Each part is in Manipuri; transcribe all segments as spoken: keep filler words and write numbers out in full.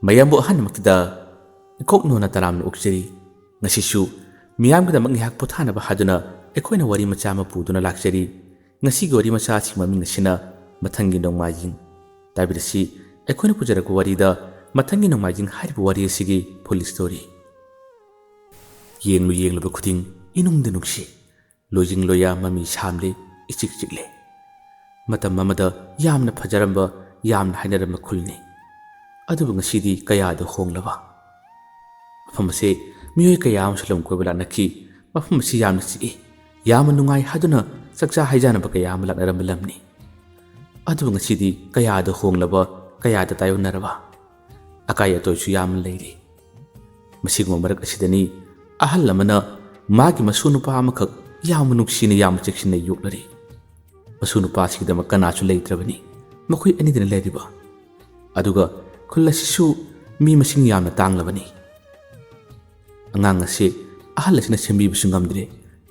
ꯃꯌꯥꯝꯕꯨ ꯑꯍꯥꯟꯕꯃꯛꯇꯗ ꯏꯀꯣꯛ ꯅꯣꯟꯅ ꯇꯔꯥꯝꯅ ꯑꯣꯛꯆꯔꯤ꯫ ꯉꯁꯤꯁꯨ ꯃꯤꯌꯥꯝꯒꯤꯗꯃꯛ ꯉꯥꯏꯍꯥꯛ ꯄꯣꯊꯥꯅꯕ ꯍꯥꯏꯗꯨꯅ ꯑꯩꯈꯣꯏꯅ ꯋꯥꯔꯤ ꯃꯆꯥ ꯑꯃ ꯄꯨꯗꯨꯅ ꯂꯥꯛꯆꯔꯤ꯫ ꯉꯁꯤꯒꯤ ꯋꯥꯔꯤ ꯃꯆꯥ ꯑꯁꯤꯒꯤ ꯃꯃꯤꯡ ꯑꯁꯤꯅ ꯃꯊꯪꯒꯤ ꯅꯣꯡꯃꯥꯏꯖꯤꯡ꯫ ꯇꯥꯕꯤꯔꯁꯤ, ꯑꯩꯈꯣꯏꯅ ꯄꯨꯖꯔꯛꯄ ꯋꯥꯔꯤꯗ ꯃꯊꯪꯒꯤ ꯅꯣꯡꯃꯥꯏꯖꯤꯡ ꯍꯥꯏꯔꯤꯕ ꯋꯥꯔꯤ ꯑꯁꯤꯒꯤ full story꯫ ꯌꯦꯡꯂꯨ ꯌꯦꯡꯂꯨꯕ ꯈꯨꯗꯤꯡ ꯏꯅꯨꯡꯗ ꯅꯨꯡꯁꯤ꯫ ꯂꯣꯏꯖꯤꯡ ꯂꯣꯌꯥ ꯃꯃꯤ ꯁꯥꯝꯂꯦ, ꯏꯆꯤꯛ ꯆꯤꯛꯂꯦ꯫ ꯃꯇꯝ ꯑꯃꯗ ꯌꯥꯝꯅ ꯐꯖꯔꯝꯕ, ꯌꯥꯝꯅ ꯍꯥꯏꯅꯔꯝꯕ ꯈꯨꯜꯅꯤ꯫ ꯑꯗꯨꯕꯨ ꯉꯁꯤꯗꯤ ꯀꯌꯥꯗ ꯍꯣꯡꯂꯕ꯫ ꯃꯐꯝ ꯑꯁꯤ ꯃꯤꯑꯣꯏ ꯀꯌꯥ ꯑꯃꯁꯨ ꯂꯝ ꯀꯣꯏꯕ ꯂꯥꯛꯅꯈꯤ꯫ ꯃꯐꯝ ꯑꯁꯤ ꯌꯥꯝꯅ ꯆꯤꯛꯏ, ꯌꯥꯝꯅ ꯅꯨꯡꯉꯥꯏ ꯍꯥꯏꯗꯨꯅ ꯆꯥꯛꯆꯥ ꯍꯩꯖꯥꯅꯕ ꯀꯌꯥ ꯑꯃ ꯂꯥꯛꯅꯔꯝꯕ ꯂꯝꯅꯤ꯫ ꯑꯗꯨꯕꯨ ꯉꯁꯤꯗꯤ ꯀꯌꯥꯗ ꯍꯣꯡꯂꯕ, ꯀꯌꯥꯗ ꯇꯥꯏꯑꯣꯟꯅꯔꯕ꯫ ꯑꯀꯥꯏ ꯑꯇꯣꯏꯁꯨ ꯌꯥꯝꯅ ꯂꯩꯔꯤ꯫ ꯃꯁꯤꯒꯨꯝꯕ ꯃꯔꯛ ꯑꯁꯤꯗꯅꯤ ꯑꯍꯜ ꯑꯃꯅ ꯃꯥꯒꯤ ꯃꯁꯨ ꯅꯨꯄꯥ ꯑꯃꯈꯛ ꯌꯥꯝꯅ ꯅꯨꯡꯁꯤꯅ, ꯌꯥꯝꯅ ꯆꯦꯛꯁꯤꯟꯅ ꯌꯣꯛꯂꯔꯤ꯫ ꯃꯁꯨ ꯅꯨꯄꯥꯁꯤꯒꯤꯗꯃꯛ ꯀꯅꯥꯁꯨ ꯂꯩꯇ꯭ꯔꯕꯅꯤ, ꯃꯈꯣꯏ ꯑꯅꯤꯗꯅ ꯂꯩꯔꯤꯕ꯫ ꯑꯗꯨꯒ ꯈꯨꯜ ꯑꯁꯤꯁꯨ ꯃꯤ ꯃꯁꯤꯡ ꯌꯥꯝꯅ ꯇꯥꯡꯂꯕꯅꯤ꯫ ꯑꯉꯥꯡ ꯑꯁꯤ ꯑꯍꯜ ꯑꯁꯤꯅ ꯁꯦꯝꯕꯤꯕꯁꯨ ꯉꯝꯗ꯭ꯔꯦ,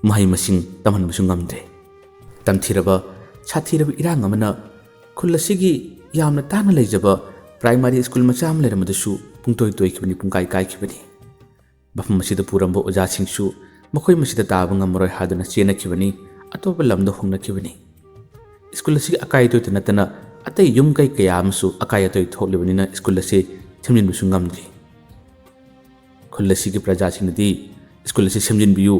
ꯃꯍꯩ ꯃꯁꯤꯡ ꯇꯝꯍꯟꯕꯁꯨ ꯉꯝꯗ꯭ꯔꯦ꯫ ꯇꯝꯊꯤꯔꯕ, ꯁꯥꯊꯤꯔꯕ ꯏꯔꯥꯡ ꯑꯃꯅ ꯈꯨꯜ ꯑꯁꯤꯒꯤ ꯌꯥꯝꯅ ꯇꯥꯡꯅ ꯂꯩꯖꯕ primary school ꯃꯆꯥ ꯑꯃ ꯂꯩꯔꯝꯕꯗꯨꯁꯨ ꯄꯨꯡꯇꯣꯏ ꯇꯣꯏꯈꯤꯕꯅꯤ, ꯄꯨꯡꯀꯥꯏ ꯀꯥꯏꯈꯤꯕꯅꯤ꯫ ꯃꯐꯝ ꯑꯁꯤꯗ ꯄꯨꯔꯝꯕ ꯑꯣꯖꯥꯁꯤꯡꯁꯨ ꯃꯈꯣꯏ ꯃꯁꯤꯗ ꯇꯥꯕ ꯉꯝꯃꯔꯣꯏ ꯍꯥꯏꯗꯨꯅ ꯆꯦꯟꯅꯈꯤꯕꯅꯤ, ꯑꯇꯣꯞꯄ ꯂꯝꯗ ꯍꯣꯡꯅꯈꯤꯕꯅꯤ꯫ ꯁ꯭ꯀꯨꯜ ꯑꯁꯤꯒꯤ ꯑꯀꯥꯏ ꯑꯇꯣꯏꯇ ꯅꯠꯇꯅ ꯑꯇꯩ ꯌꯨꯝ ꯀꯩ ꯀꯌꯥ ꯑꯃꯁꯨ ꯑꯀꯥꯏ ꯑꯇꯣꯏ ꯊꯣꯛꯂꯤꯕꯅꯤꯅ ꯁ꯭ꯀꯨꯜ ꯑꯁꯤ ꯁꯦꯝꯖꯤꯟꯕꯁꯨ ꯉꯝꯗ꯭ꯔꯤ꯫ ꯈꯨꯜ ꯑꯁꯤꯒꯤ ꯄ꯭ꯔꯖꯥꯁꯤꯡꯅꯗꯤ ꯁ꯭ꯀꯨꯜ ꯑꯁꯤ ꯁꯦꯝꯖꯤꯟꯕꯤꯌꯨ,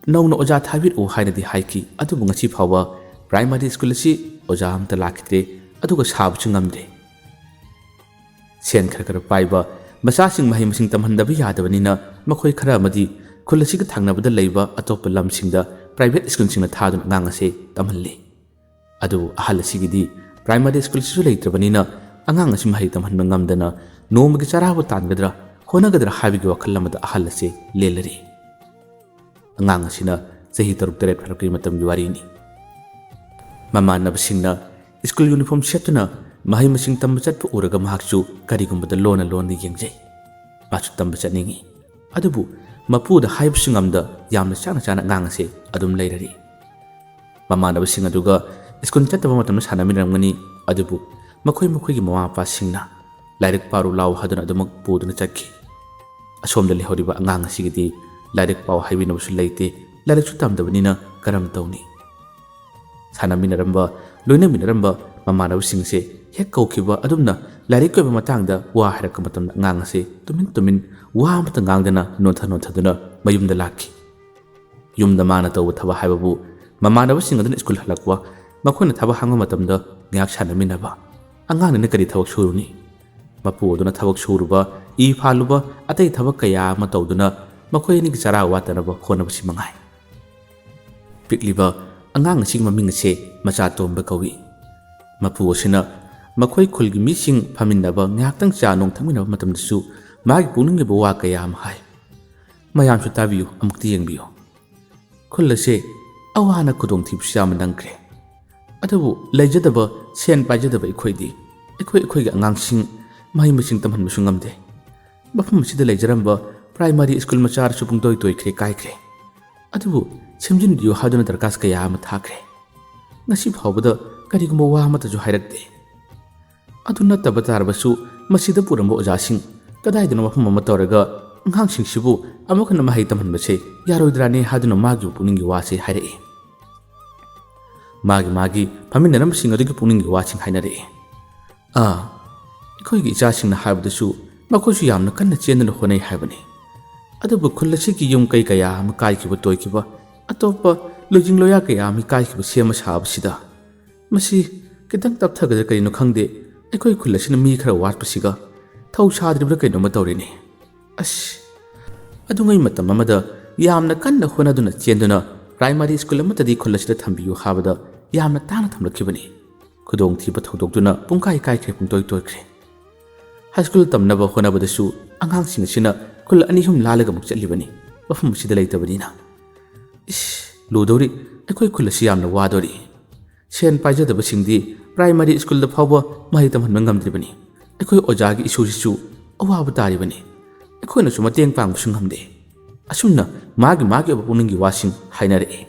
ꯅꯧꯅ ꯑꯣꯖꯥ ꯊꯥꯕꯤꯔꯛꯎ ꯍꯥꯏꯅꯗꯤ ꯍꯥꯏꯈꯤ, ꯑꯗꯨꯕꯨ ꯉꯁꯤ ꯐꯥꯎꯕ primary ꯁ꯭ꯀꯨꯜ ꯑꯁꯤ ꯑꯣꯖꯥ ꯑꯃꯠꯇ ꯂꯥꯛꯈꯤꯗ꯭ꯔꯦ, ꯑꯗꯨꯒ ꯁꯥꯕꯁꯨ ꯉꯝꯗ꯭ꯔꯦ꯫ ꯁꯦꯟ ꯈꯔ ꯈꯔ ꯄꯥꯏꯕ ꯃꯆꯥꯁꯤꯡ ꯃꯍꯩ ꯃꯁꯤꯡ ꯇꯝꯍꯟꯗꯕ ꯌꯥꯗꯕꯅꯤꯅ ꯃꯈꯣꯏ ꯈꯔ ꯑꯃꯗꯤ ꯈꯨꯜ ꯑꯁꯤꯒ ꯊꯪꯅꯕꯗ ꯂꯩꯕ ꯑꯇꯣꯞꯄ ꯂꯝꯁꯤꯡꯗ private ꯁ꯭ꯀꯨꯜꯁꯤꯡꯅ ꯊꯥꯗꯨꯅ ꯑꯉꯥꯡ ꯑꯁꯤ ꯇꯝꯍꯜꯂꯤ꯫ ꯑꯗꯨꯕꯨ ꯑꯍꯜ ꯑꯁꯤꯒꯤꯗꯤ primary ꯁ꯭ꯀꯨꯜꯁꯤꯁꯨ ꯂꯩꯇ꯭ꯔꯕꯅꯤꯅ ꯑꯉꯥꯡ ꯑꯁꯤ ꯃꯍꯩ ꯇꯝꯍꯟꯕ ꯉꯝꯗꯅ ꯅꯣꯡꯃꯒꯤ ꯆꯔꯥꯕꯨ ꯇꯥꯟꯒꯗ꯭ꯔꯥ, ꯍꯣꯠꯅꯒꯗ꯭ꯔꯥ ꯍꯥꯏꯕꯒꯤ ꯋꯥꯈꯜ ꯑꯃꯗ ꯑꯍꯜ ꯑꯁꯤ ꯂꯦꯜꯂꯔꯤ꯫ ꯑꯉꯥꯡ ꯑꯁꯤꯅ ꯆꯍꯤ ꯇꯔꯨꯛ ꯇꯔꯦꯠ ꯐꯥꯔꯛꯄꯒꯤ ꯃꯇꯝꯒꯤ ꯋꯥꯔꯤꯅꯤ꯫ ꯃꯃꯥꯟꯅꯕꯁꯤꯡꯅ ꯁ꯭ꯀꯨꯜ ꯌꯨꯅꯤꯐꯣꯔꯝ ꯁꯦꯠꯇꯨꯅ ꯃꯍꯩ ꯃꯁꯤꯡ ꯇꯝꯕ ꯆꯠꯄ ꯎꯔꯒ ꯃꯍꯥꯛꯁꯨ ꯀꯔꯤꯒꯨꯝꯕꯗ ꯂꯣꯟꯅ ꯂꯣꯟꯅ ꯌꯦꯡꯖꯩ꯫ ꯃꯥꯁꯨ ꯇꯝꯕ ꯆꯠꯅꯤꯡꯏ꯫ ꯑꯗꯨꯕꯨ ꯃꯄꯨꯗ ꯍꯥꯏꯕꯁꯨ ꯉꯝꯗ ꯌꯥꯝꯅ ꯆꯥꯅ ꯆꯥꯅ ꯑꯉꯥꯡ ꯑꯁꯦ ꯑꯗꯨꯝ ꯂꯩꯔꯔꯤ꯫ ꯃꯃꯥꯟꯅꯕꯁꯤꯡ ꯑꯗꯨꯒ ꯁ꯭ꯀꯨꯜ ꯆꯠꯇꯕ ꯃꯇꯝꯗ ꯁꯥꯟꯅꯃꯤꯟꯅꯔꯝꯒꯅꯤ, ꯑꯗꯨꯕꯨ ꯃꯈꯣꯏ ꯃꯈꯣꯏꯒꯤ ꯃꯃꯥ ꯃꯄꯥꯁꯤꯡꯅ "ꯂꯥꯏꯔꯤꯛ ꯄꯥꯔꯨ ꯂꯥꯎ" ꯍꯥꯏꯗꯨꯅ ꯑꯗꯨꯃꯛ ꯄꯨꯗꯨꯅ ꯆꯠꯈꯤ꯫ ꯑꯁꯣꯝꯗ ꯂꯩꯍꯧꯔꯤꯕ ꯑꯉꯥꯡ ꯑꯁꯤꯒꯤꯗꯤ ꯂꯥꯏꯔꯤꯛ ꯄꯥꯎ ꯍꯥꯏꯕꯤꯅꯕꯁꯨ ꯂꯩꯇꯦ, ꯂꯥꯏꯔꯤꯛꯁꯨ ꯇꯝꯗꯕꯅꯤꯅ ꯀꯔꯝ ꯇꯧꯅꯤ? ꯁꯥꯟꯅꯃꯤꯟꯅꯔꯝꯕ, ꯂꯣꯏꯅꯃꯤꯟꯅꯔꯝꯕ ꯃꯃꯥꯟꯅꯕꯁꯤꯡꯁꯦ ꯍꯦꯛ ꯀꯧꯈꯤꯕ ꯑꯗꯨꯝꯅ ꯂꯥꯏꯔꯤꯛꯀꯤ ꯑꯣꯏꯕ ꯃꯇꯥꯡꯗ ꯋꯥ ꯍꯥꯏꯔꯛꯄ ꯃꯇꯝꯗ ꯑꯉꯥꯡ ꯑꯁꯦ ꯇꯨꯃꯤꯟ ꯇꯨꯃꯤꯟ, ꯋꯥ ꯑꯃꯠꯇ ꯉꯥꯡꯗꯅ ꯅꯣꯟꯊ ꯅꯣꯟꯊꯗꯨꯅ ꯃꯌꯨꯝꯗ ꯂꯥꯛꯈꯤ꯫ ꯌꯨꯝꯗ ꯃꯥꯅ ꯇꯧꯕ ꯊꯕꯛ ꯍꯥꯏꯕꯕꯨ ꯃꯃꯥꯟꯅꯕꯁꯤꯡ ꯑꯗꯨꯅ ꯁ꯭ꯀꯨꯜ ꯍꯜꯂꯛꯄ, ꯃꯈꯣꯏꯅ ꯊꯕꯛ ꯍꯥꯡꯕ ꯃꯇꯝꯗ ꯉꯥꯏꯍꯥꯛ ꯁꯥꯟꯅꯃꯤꯟꯅꯕ꯫ ꯑꯉꯥꯡꯅꯤꯅ ꯀꯔꯤ ꯊꯕꯛ ꯁꯨꯔꯨꯅꯤ? ꯃꯄꯨ ꯑꯗꯨꯅ ꯊꯕꯛ ꯁꯨꯔꯨꯕ, ꯏ ꯐꯥꯜꯂꯨꯕ, ꯑꯇꯩ ꯊꯕꯛ ꯀꯌꯥ ꯑꯃ ꯇꯧꯗꯨꯅ ꯃꯈꯣꯏ ꯑꯅꯤꯒꯤ ꯆꯔꯥ ꯋꯥꯠꯇꯅꯕ ꯍꯣꯠꯅꯕꯁꯤ ꯃꯉꯥꯏ꯫ ꯄꯤꯛꯂꯤꯕ ꯑꯉꯥꯡ ꯑꯁꯤꯒꯤ ꯃꯃꯤꯡ ꯑꯁꯦ ꯃꯆꯥ ꯇꯣꯝꯕ ꯀꯧꯏ꯫ ꯃꯄꯨ ꯑꯁꯤꯅ ꯃꯈꯣꯏ ꯈꯨꯜꯒꯤ ꯃꯤꯁꯤꯡ ꯐꯝꯃꯤꯟꯅꯕ, ꯉꯥꯏꯍꯥꯛꯇꯪ ꯆꯥ ꯅꯨꯡ ꯊꯛꯃꯤꯟꯅꯕ ꯃꯇꯝꯗꯁꯨ ꯃꯥꯒꯤ ꯄꯨꯛꯅꯤꯡꯒꯤ ꯑꯣꯏꯕ ꯋꯥ ꯀꯌꯥ ꯑꯃ ꯍꯥꯏ꯫ ꯃꯌꯥꯝꯁꯨ ꯇꯥꯕꯤꯌꯨ, ꯑꯃꯨꯛꯇ ꯌꯦꯡꯕꯤꯌꯨ꯫ ꯈꯨꯜ ꯑꯁꯦ ꯑꯋꯥꯅ ꯈꯨꯗꯣꯡꯊꯤꯕꯁꯨ ꯌꯥꯝꯅ ꯅꯪꯈ꯭ꯔꯦ꯫ ꯑꯗꯨꯕꯨ ꯂꯩꯖꯗꯕ, ꯁꯦꯟ ꯄꯥꯏꯖꯗꯕ ꯑꯩꯈꯣꯏꯗꯤ, ꯑꯩꯈꯣꯏ ꯑꯩꯈꯣꯏꯒꯤ ꯑꯉꯥꯡꯁꯤꯡ ꯃꯍꯩ ꯃꯁꯤꯡ ꯇꯝꯍꯟꯕꯁꯨ ꯉꯝꯗꯦ꯫ ꯃꯐꯝ ꯑꯁꯤꯗ ꯂꯩꯖꯔꯝꯕ ꯄ꯭ꯔꯥꯏꯃꯥꯔꯤ ꯁ꯭ꯀꯨꯜ ꯃꯆꯥ ꯑꯗꯨꯁꯨ ꯄꯨꯡꯇꯣꯏ ꯇꯣꯏꯈ꯭ꯔꯦ, ꯀꯥꯏꯈ꯭ꯔꯦ꯫ ꯑꯗꯨꯕꯨ ꯁꯦꯝꯖꯤꯟꯕꯤꯌꯨ ꯍꯥꯏꯗꯨꯅ ꯗꯔꯀꯥꯁ ꯀꯌꯥ ꯑꯃ ꯊꯥꯈ꯭ꯔꯦ꯫ ꯉꯁꯤ ꯐꯥꯎꯕꯗ ꯀꯔꯤꯒꯨꯝꯕ ꯋꯥ ꯑꯃꯠꯇꯁꯨ ꯍꯥꯏꯔꯛꯇꯦ꯫ ꯑꯗꯨ ꯅꯠꯇꯕ ꯇꯥꯔꯕꯁꯨ, ꯃꯁꯤꯗ ꯄꯨꯔꯝꯕ ꯑꯣꯖꯥꯁꯤꯡ ꯀꯗꯥꯏꯗꯅꯣ ꯃꯐꯝ ꯑꯃ ꯇꯧꯔꯒ ꯑꯉꯥꯡꯁꯤꯡꯁꯤꯕꯨ ꯑꯃꯨꯛ ꯍꯟꯅ ꯃꯍꯩ ꯇꯝꯍꯟꯕꯁꯦ ꯌꯥꯔꯣꯏꯗ꯭ꯔꯥꯅꯦ ꯍꯥꯏꯗꯨꯅ ꯃꯥꯒꯤ ꯄꯨꯛꯅꯤꯡꯒꯤ ꯋꯥꯁꯦ ꯍꯥꯏꯔꯛꯏ꯫ ꯃꯥꯒꯤ ꯃꯥꯒꯤ ꯐꯝꯃꯤꯟꯅꯔꯝꯕꯁꯤꯡ ꯑꯗꯨꯒꯤ ꯄꯨꯛꯅꯤꯡꯒꯤ ꯋꯥꯁꯤꯡ ꯍꯥꯏꯅꯔꯛꯏ꯫ "ꯑꯥ, ꯑꯩꯈꯣꯏꯒꯤ ꯏꯆꯥꯁꯤꯡꯅ ꯍꯥꯏꯕꯗꯁꯨ ꯃꯈꯣꯏꯁꯨ ꯌꯥꯝꯅ ꯀꯟꯅ ꯆꯦꯟꯗꯨꯅ ꯍꯣꯠꯅꯩ ꯍꯥꯏꯕꯅꯤ꯫ ꯑꯗꯨꯕꯨ ꯈꯨꯜ ꯑꯁꯤꯒꯤ ꯌꯨꯝ ꯀꯩ ꯀꯌꯥ ꯑꯃ ꯀꯥꯏꯈꯤꯕ ꯇꯣꯏꯈꯤꯕ, ꯑꯇꯣꯞꯄ ꯂꯣꯏꯖꯤꯡ ꯂꯣꯌꯥ ꯀꯌꯥ ꯑꯃ ꯀꯥꯏꯈꯤꯕ ꯁꯦꯝꯕ ꯁꯥꯕꯁꯤꯗ ꯃꯁꯤ ꯈꯤꯇꯪ ꯇꯞꯊꯒꯗ꯭ꯔꯥ ꯀꯔꯤꯅꯣ ꯈꯪꯗꯦ, ꯑꯩꯈꯣꯏ ꯈꯨꯜ ꯑꯁꯤꯅ ꯃꯤ ꯈꯔ ꯋꯥꯠꯄꯁꯤꯒ ꯊꯧ ꯁꯥꯗ꯭ꯔꯤꯕ꯭ꯔꯥ ꯀꯩꯅꯣꯝꯃ ꯇꯧꯔꯤꯅꯦ꯫ ꯑꯁ, ꯑꯗꯨꯉꯩ ꯃꯇꯝ ꯑꯃꯗ ꯌꯥꯝꯅ ꯀꯟꯅ ꯍꯣꯠꯅꯗꯨꯅ ꯆꯦꯟꯗꯨꯅ ꯄ꯭ꯔꯥꯏꯃꯥꯔꯤ ꯁ꯭ꯀꯨꯜ ꯑꯃꯠꯇꯗꯤ ꯈꯨꯜ ꯑꯁꯤꯗ ꯊꯝꯕꯤꯌꯨ ꯍꯥꯏꯕꯗ ꯌꯥꯝꯅ ꯇꯥꯡꯅ ꯊꯝꯂꯛꯈꯤꯕꯅꯤ꯫ ꯈꯨꯗꯣꯡꯊꯤꯕ ꯊꯧꯗꯣꯛꯇꯨꯅ ꯄꯨꯡꯀꯥꯏ ꯀꯥꯏꯈ꯭ꯔꯦ, ꯄꯨꯡꯇꯣꯏ ꯇꯣꯏꯈ꯭ꯔꯦ꯫ ꯍꯥꯏ ꯁ꯭ꯀꯨꯜ ꯇꯝꯅꯕ ꯍꯣꯠꯅꯕꯗꯁꯨ ꯑꯉꯥꯡꯁꯤꯡ ꯑꯁꯤꯅ ꯈꯨꯜ ꯑꯅꯤ ꯑꯍꯨꯝ ꯂꯥꯜꯂꯒ ꯑꯃꯨꯛ ꯆꯠꯂꯤꯕꯅꯤ, ꯃꯐꯝ ꯑꯁꯤꯗ ꯂꯩꯇꯕꯅꯤꯅ꯫ ꯏꯁ, ꯂꯨꯗꯧꯔꯤ, ꯑꯩꯈꯣꯏ ꯈꯨꯜ ꯑꯁꯤ ꯌꯥꯝꯅ ꯋꯥꯗꯧꯔꯤ꯫ ꯁꯦꯟ ꯄꯥꯏꯖꯗꯕꯁꯤꯡꯗꯤ ꯄ꯭ꯔꯥꯏꯃꯥꯔꯤ ꯁ꯭ꯀꯨꯜꯗ ꯐꯥꯎꯕ ꯃꯍꯩ ꯇꯝꯍꯟꯕ ꯉꯝꯗ꯭ꯔꯤꯕꯅꯤ꯫ ꯑꯩꯈꯣꯏ ꯑꯣꯖꯥꯒꯤ ꯏꯁꯨꯁꯤꯁꯨ ꯑꯋꯥꯕ ꯇꯥꯔꯤꯕꯅꯤ꯫ ꯑꯩꯈꯣꯏꯅꯁꯨ ꯃꯇꯦꯡ ꯄꯥꯡꯕꯁꯨ ꯉꯝꯗꯦ꯫ ꯑꯁꯨꯝꯅ ꯃꯥꯒꯤ ꯃꯥꯒꯤ ꯑꯣꯏꯕ ꯄꯨꯛꯅꯤꯡꯒꯤ ꯋꯥꯁꯤꯡ ꯍꯥꯏꯅꯔꯛꯏ꯫